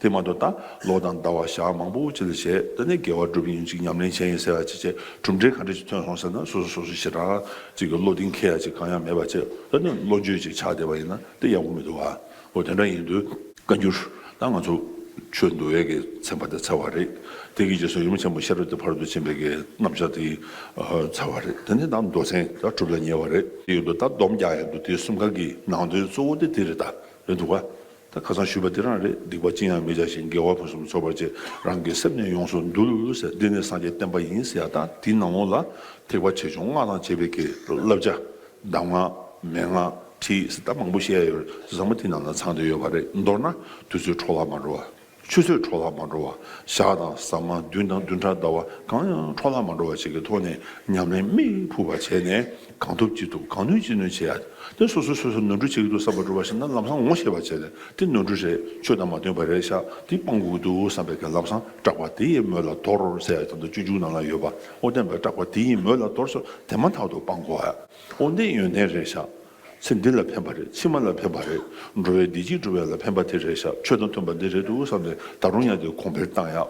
དེ་མ་གཏོགས་ད་ལོ་དང་ཟླ་བ་ཞག་མང་པོ་ཅིག་ལ་བྱས། དེ་ནས་དགེ་བ་སྒྲུབ་ཡིན། ཅིག་ཉམས་ལེན་བྱས་ཡིན་ཟེར་བ་ཅིག་བྱས། གྲུབ་འབྲས་ག་འདྲ་ཞིག་ཐོན་སོང་ཟེར་ན་སོ་སོ་སོ་སོ་ཞེ་དྲག་ཅིག་གི་བློ་གདེང་འཁེལ་ཡ་ཅིག་གང་ཡང་མེད་པ་བྱས། དེ་ནས་བློ་འགྱོད་ཅིག་ཆགས་བསྡད་པ་ཡིན་ན་དེ་ཡག་པོ་མི་འདུག་ཨ། འོ་དེ་འདྲ་ཡིན་དུས། བཀའ་འགྱུར། ད་ང་ཚོ་ཆོས་འདུལ་བའི་གི་ཚན་པ་དེ་ཚར་བ་རེད། དེ་གི་རྗེས་སུ་ཡུམ་ཆེན་མོ་ཤེས་རབ་ཀྱི་ཕ་རོལ་ཏུ་ཕྱིན་པའི་གི་རྣམ་གཞག་དེ་ཚར་བ་རེད། དེ་ནས་ད་མདོ་ཚན་ད་གྲུབ་ལ་ཉེ་བ་རེད། དེ་ཡོད་དུ་ད་སྡོམ་རྒྱག་ཡ་འདུག་དེ་གསུམ་ཀ་གི་ནང་དོན་གཙོ་བོ་དེ་དེ་རེད། ད་རེད་འདུག་ག་ད་ཁ་སང་ཞུས་པ་དེ་རང་རེད། སྡིག་པ་ཅི་ཡང་མི་བྱ་ཞིང་། དགེ་བ་ཕུན་སུམ་ཚོགས་པར་བྱེད། རང་གི་སེམས་ནི་ཡོངས་སུ་འདུལ་ཟེར། འདི་ནི་སངས་རྒྱས་བསྟན་པ་ཡིན་ཟེར་ཡ། ད་དེའི་ནང་ལོགས་ལ་ཐེག་པ་ཆེ་ཆུང་སྔགས་དང་བཅས་པའི་གི་བསླབ་བྱ། གདམས་ངག་མན་ངག་ཁྲིད་ཟེར་ད་མང་པོ་བཤད་ཡ་ཡོད་རེད། ཚང་མ་དེ་ནང་ལ་ཚང་བསྡད་ཡོད་པ་རེད། མདོར་ན་དུས་ཚོད་འཕྲོ་བརླག་མ་འགྲོ་བ། ཆུ་ཚོད་འཕྲོ་བརླག་མ་འགྲོ་བ། ཞག་དང་ཟ་མ་བདུན་དང་བདུན་ཕྲག་ཟླ་བ་གང་ཡང་འཕྲོ་བརླག་མ་འགྲོ་བ་ཞིག་གི་ཐོག་ནས་ཉམས་ལེན་མིག་ཕུག་པ་བྱས་ནས། གང་ཐུབ་ཅི་ཐུབ་གང་ནུས་ཅི་ནུས་བྱེད་ཡ། དེ་སོ་སོ་སོ་སོ་ནོར་འཁྲུལ་བྱེད་ཀྱི་འདུག་བསམ་པ་འགྲུབ་པ་ཞིག་ན་ལམ་སང་ངོ་ཤེས་པ་བྱས་ནས། དེ་ནོར་འཁྲུལ་རེད། ཆོས་དང་མ་མཐུན་པ་རེད་ཤག་དེ་སྤང་དགོས་ཀྱི་འདུག་བསམ་པའི་གི་ལམ་སང་སྐྲག་པ་དེ་ཡི་མོད་ལ་དོར་ཟེར་ཡ་ད་ལྟ་སྤྱོད་འཇུག་ནང་ལ་ཡོད་པ། འོ་དེ་བས་སྐྲག་པ་དེ་ཡི་མོད་ལ་དོར་སོ། དེ་མ་ཐག་ཏུ་སྤང་དགོས་ཡ། འོ་འདི་ཡོན་ཏན་རེད་ཤག་ཚེ་འདི་ལ་ཕན་པ་རེད། ཕྱི་མ་ལ་ཕན་པ་རེད། འགྲོ་བའི་བདེ་སྐྱིད་སྒྲུབ་ཡ་ལ་ཕན་པ་དེ་རེད་ཤག་ཆོས་དང་མཐུན་པ་འདི་རེད་འདུག་བསམ་ནས་ད་རུང་ཡང་དེ་གོང་འཕེལ་བཏང་ཡ།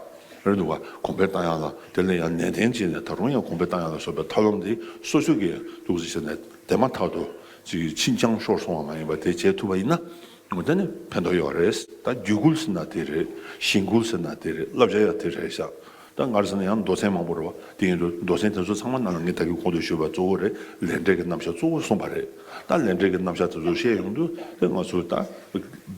རེད་འདུག་བ། གོང་འཕེལ་བཏང་ཡ་ལ་དེ་ལ་ཡང་ནན་ཏན་བྱས་ནས་ད་རུང་ཡང་གོང་འཕེལ་བཏང་ཡ་ལ་སོགས་པའི་ཐབས་ལམ་འདི་སོ་སོ་གིས་འདུག་ཟེར་བྱས་ནས་དེ་མ་ཐག་ཏུ་ཅིག་ཕྱིན་ཅང་ཤོར་སོང་བ་མ་ཡིན་པ་དེ་བྱེད་ཐུབ་པ་ཡིན་ན། འོ་དེ་ནི་ཕན་ཐོགས་ཡོད་རེད། ད་རྒྱུད་སྐུལ་ཟེར་ན་དེ་རེད། གཞེན་སྐུལ་ཟེར་ན་དེ་རེད། བསླབ་བྱ་ཡང་དེ་རེད་ཤག་ད་ང་རང་ཟེར་ན་ཡང་མདོ་ཚན་མང་པོ་རེད་བ། དེ་ཡིན་དུས་མདོ་ཚན་དེ་ཚོ་ཚང་མ་ནང་ལ་ངས་ད་གིན་གོང་དུ་ཞུས་པ་གཙོ་བོ་རེད། ལས་འབྲས་ཀྱི་རྣམ་གཞག་གཙོ་བོ་གསུངས་པ་རེད། ད་ལས་འབྲས་ཀྱི་རྣམ་གཞག་དེ་ཚོ་བཤད་ཡོང་དུས་དེ་ང་ཚོ་ད་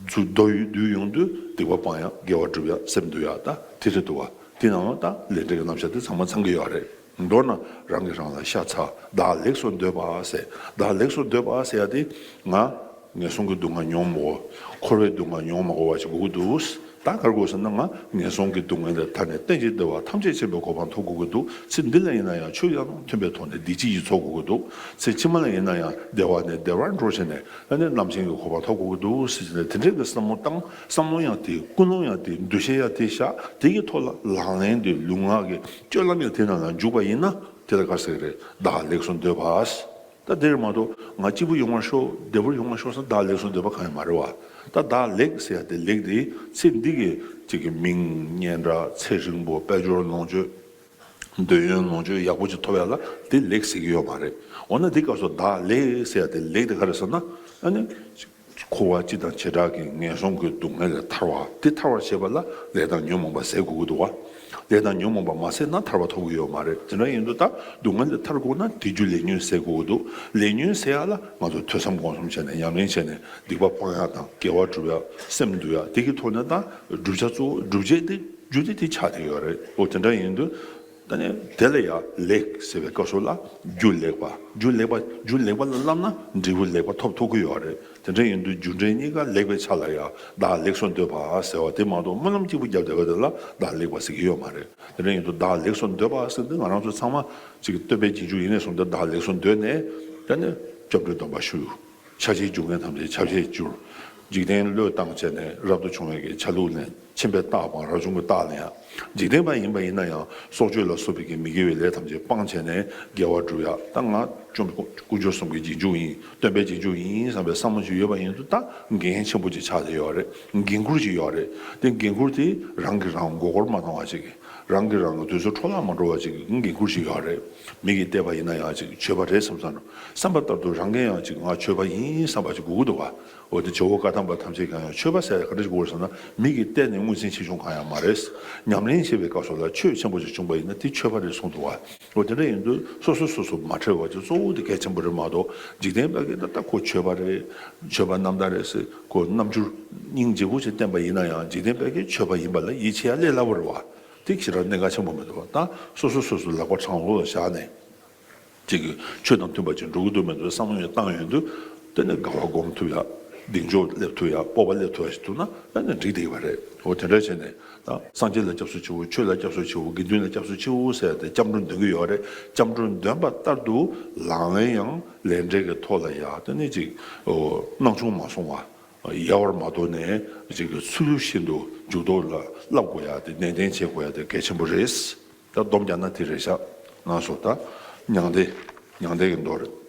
ཚུར་མདོ་ཡུལ་བསྡུས་ཡོང་དུས་སྡིག་པ་སྤང་ཡག་དགེ་བ་སྒྲུབ་ཡག་སེམས་འདུལ་ཡག་ད་དེ་རེད་འདུག་བ། དེ་ནང་ལ་ད་ལས་འབྲས་ཀྱི་རྣམ་གཞག་དེ་ཚང་མ་ཚང་གི་ཡོད་རེད། མདོར་ན་རང་གིས་རང་ལ་ཤ་ཚ། བདག་ལེགས་སུ་འདོད་པ་ཟེར། བདག་ལེགས་སུ་འདོད་པ་ཟེར་ཡ་དེ་ང་ངན་སོང་གི་སྡུག་བསྔལ་མྱོང་མ་དགོས། འཁོར་བའི་སྡུག་བསྔལ་མྱོང་མ་དགོས་པ་ཞིག་དགོས་ཀྱི་འདུག་ད་ག་རེ་དགོས་ཟེར་ན། ང་ངན་སོང་གི་སྡུག་བསྔལ་ལས་ཐར་ནས་གཏན་གྱི་བདེ་བ་ཐམས་ཅད་མཁྱེན་པའི་གོ་འཕང་ཐོབ་དགོས་ཀྱི་འདུག་ཚེ་འདི་ལ་ཡིན་ན་ཡང་ཆོས་དང་མཐུན་པའི་ཐོག་ནས་བདེ་སྐྱིད་ཀྱི་ཚོགས་དགོས་ཀྱི་འདུག་ཚེ་ཕྱི་མ་ལ་ཡིན་ན་ཡང་བདེ་བ་ནས་བདེ་བར་འགྲོ་བྱས་ནས་ཨ་ནི་རྣམ་མཁྱེན་གྱི་གོ་འཕང་ཐོབ་དགོས་ཀྱི་འདུག་ཟེར་ནས་དེ་འདྲའི་གི་བསམ་བློ་བཏང་། བསམ་བློ་ཡང་དེ། ཀུན་སློང་ཡང་དེ། འདུ་ཤེས་ཡང་དེ་བཞག་དེ་གི་ཐོག་ལ་ལག་ལེན་དེ། ལུས་ངག་གི་སྤྱོད་ལམ་ཡང་དེ་ནང་ལ་འཇུག་པ་ཡིན་ན། དེ་ལ་ག་རེ་ཟེར་གི་རེད། བདག་ལེགས་སུ་འདོད་པ། ད་དེ་རེད་མ་གཏོགས་ང་སྐྱིད་པོ་ཡོང་བར་ཤོག་བདེ་པོར་ཡོང་བར་ཤོག་ཟེར་བདག་ལེགས་སུ་འདོད་པ་གང་ཡང་མ་རེད་བ། ད་བདག་ལེགས་ཟེར་ཡ་དེ། ལེགས་དེ་ཚེ་འདི་གི་ཅིག་གི་མིང་སྙན་གྲགས། ཚེ་རིང་པོ། དཔལ་འབྱོར་ལོངས་སྤྱོད། འདོད་ཡོན་ལོངས་སྤྱོད་ཡག་པོ་ཅིག་ཐོབ་ཡ་ལ་དེ་ལེགས་ཟེར་གྱི་ཡོད་མ་རེད། འོ་ན་དེ་སྐབས་སུ་བདག་ལེགས་ཟེར་ཡ་དེ། ལེགས་དེ་ག་རེ་ཟེར་ན། ཨ་ནི་འཁོར་བ་སྤྱི་དང་བྱེ་བྲག་གི་ངན་སོང་གི་སྡུག་བསྔལ་ལས་ཐར་བ། དེ་ཐར་བར་བྱེད་པ་ལ་ལས་དང་ཉོན་མོངས་པ་ཟད་དགོས་ཀྱི་འདུག་བ། ལས་དང་ཉོན་མོངས་པ་མ་ཟད་ན་ཐར་བ་ཐོབ་ཀྱི་ཡོད་མ་རེད། དེ་འདྲ་ཡིན་དུས་ད་སྡུག་བསྔལ་ལས་ཐར་དགོས་ན་དེ་རྒྱུ་ལས་ཉོན་ཟད་དགོས་ཀྱི་འདུག་ལས་ཉོན་ཟད་ཡ་ལ་ང་ཚོ་ཐོས་བསམ་སྒོམ་གསུམ་བྱས་ནས། ཉམས་ལེན་བྱས་ནས། སྡིག་པ་སྤང་ཡ་དང་། དགེ་བ་སྒྲུབ་ཡ། སེམས་འདུལ་ཡ། དེ་གི་ཐོག་ནས་ད་བསྒྲུབ་བྱ་གཙོ་བོ། བསྒྲུབ་བྱེད་དེ། རྒྱུ་དེ་དེ་ཆགས་བསྡད་ཡོད་རེད། འོ་དེ་འདྲ་ཡིན་དུས་ད་ནི་དེ་ལ་ཡ་ལེགས་ཟེར་བའི་སྐབས་སུ་ལ་རྒྱུ་ལེགས་པ། རྒྱུ་ལེགས་པ། རྒྱུ་ལེགས་པ་ལ་བསླབ་ན་འབྲས་བུ་ལེགས་པ་ཐོབ་ཐུབ་ཀྱི་ཡོད་རེད། དེ་འདྲ་ཡིན་དུས་རྒྱུ་འབྲས་གཉིས་ཀ་ལེགས་པའི་ཆ་ལ་ཡ་བདག་ལེགས་སུ་འདོད་པ་ཟེར་བ་དེ་མ་གཏོགས་སྨོན་ལམ་གཅིག་པུ་བརྒྱབ་བསྡད་པ་དེ་ལ་བདག་ལེགས་པ་ཟེར་གྱི་ཡོད་མ་རེད། དེ་འདྲ་ཡིན་དུས་བདག་ལེགས་སུ་འདོད་པ་ཟེར་དུས་ང་རང་ཚོ་ཚང་མ་ཅིག་སྟོན་པའི་རྗེས་འཇུག་ཡིན་ནས་བཟུང་སྟེ་བདག་ལེགས་སུ་འདོད་ནས། ད་ནི་སྐྱབས་འགྲོའི་སྡོམ་པ་ཞུ། ཕྱག་ཕྱིའི་རྒྱུ་ངན་ཐམས་ཅད་ཆ་བྱད་བསྒྱུར། འཇིག་རྟེན་བློས་བཏང་བྱས་ནས་རབ་ཏུ་བྱུང་བའི་གི་ཆ་ལུགས་ལེན། ཁྱིམ་པའི་རྟགས་སྤང་། རབ་བྱུང་གི་རྟགས་ལེན་ཡ། འཇིག་རྟེན་པ་ཡིན་པ་ཡིན་ན་ཡང་སྲོག་གཅོད་ལ་སོགས་པའི་གི་མི་དགེ་བའི་ལས་ཐམས་ཅད་སྤངས་བྱས་ནས་དགེ་བ་སྒྲུབ་ཡ། ད་ང་བཅོམ་དཀོན་མཆོག་གསུམ་གྱི་རྗེས་འཇུག་ཡིན། སྟོན་པའི་རྗེས་འཇུག་ཡིན་བསམ་པའི་བསམ་བློ་ཞིག་ཡོད་པ་ཡིན་དུས་ད་འགན་ཆེན་པོ་ཅིག་ཆགས་བསྡད་ཡོད་རེད། འགན་ཁུར་ཅིག་ཡོད་རེད། དེ་འགན་ཁུར་དེ་རང་གིས་རང་མགོ་སྐོར་མ་གཏོང་བ་ཅིག་རང་གིས་རང་གི་དུས་ཚོད་འཕྲོ་བརླག་མ་འགྲོ་བ་ཅིག་གི་འགན་ཁུར་ཞིག་ཡོད་རེད། མི་གིས་བལྟས་པ་ཡིན་ན་ཡང་ཅིག་ཆོས་པ་རེད་བསམ་བསམ་རོ། བསམ་པ་ལྟར་དུ་རང་གིས་ཡང་ཅིག་ང་ཆོས་པ་ཡིན་བསམ་པ་ཅིག་དགོས་ཀྱི་འདུག་བ། འོ་དེ་ཇོ་བོ་བཀའ་གདམས་པ་ཐམས་ཅད་ཀྱང་ཡང་ཆོས་པ་ཟེར་ཡ་ག་འདྲ་ཞིག་དགོས་རེད་ཟེར་ན། མི་གིས་བལྟས་ནས་ངོས་འཛིན་ཆེ་ཆུང་གང་ཡང་མ་རེད། ཉམས་ལེན་བྱེད་པའི་སྐབས་སུ་ལ་ཆོས་ཆེན་པོ་ཅིག་བྱུང་པ་ཡིན་ན་དེ་ཆོས་པ་རེད་གསུངས་འདུག་བ། འོ་དེ་འདྲ་ཡིན་དུས་སོ་སོ་སོ་སོ་མ་ཁྲེལ་བ་ཅིག་གཙོ་བོ་དེ་གལ་ཆེན་པོ་རེད་མ་གཏོགས། འཇིག་རྟེན་པ་གིས་ད་ལྟ་ཁོ་ཆོས་པ་རེད། ཆོས་པ་རྣམ་དག་རེད་ཟེར་ཁོ་རྣམ་འགྱུར་སྙིང་རྗེ་པོ་ཅིག་བསྟན་པ་ཡིན་ན་ཡང་། འཇིག་རྟེན་པ་གིས་ཆོས་པ་ཡིན་པ་ལ་ཡིད་ཆེས་ཡ་ལས་སླ་པོ་རེད་བ། དེ་ཞེ་དྲག་གནད་འགག་ཆེན་པོ་མི་འདུག་བ། ད་སོ་སོ་སོ་སོ་ལག་པ་དྲང་ལོག་ལ་བཞག་ནས། ཅིག་གིས་ཆོས་དང་མཐུན་པ་ཅིག་འགྲོ་གི་འདུག་མི་འདུག་བསམ་བློ་ཡང་བཏང་ཡོང་དུས། དེ་ནས་དགའ་བ་སྒོམ་ཐུབ་ཡ། གདེང་འཇོག་སླེབས་ཐུབ་ཡ། སྤོབས་པ་སླེབས་ཐུབ་ཡ་ཞིག་འདུག་ན་ཨ་ནི་འགྲིག་བསྡད་ཀྱི་བ་རེད། འོ་དེ་འདྲ་བྱས་ནས་ད་སངས་རྒྱས་ལ་སྐྱབས་སུ་མཆིའོ། ཆོས་ལ་སྐྱབས་སུ་མཆིའོ། དགེ་འདུན་ལ་སྐྱབས་སུ་མཆིའོ་ཟེར་ཏེ་སྐྱབས་འགྲོ་འདོན་གྱི་ཡོད་རེད། སྐྱབས་འགྲོ་འདོན་པ་ལྟར་དུ་ལག་ལེན་ཡང་ལས་འབྲས་ཀྱི་ཐོག་ལ་ཡ་དེ་ནས་ཅིག་འོ་སྣང་ཆུང་མ་སོང་བ། ཡལ་བར་མ་དོར་ནས་ཅིག་གི་ཚུལ་བཞིན་དུ་འཇུག་ལྡོག་ལ་བསླབ་དགོས་ཡ་དེ། ནན་ཏན་བྱེད་དགོས་ཡ་དེ་གལ་ཆེན་པོ་རེད། ད་སྡོམ་རྒྱག་ན་དེ་རེད་ཤག་ང་ཚོ་ད་མྱང་འདས། མྱང་འདས་ཀྱི་མདོ་རེད།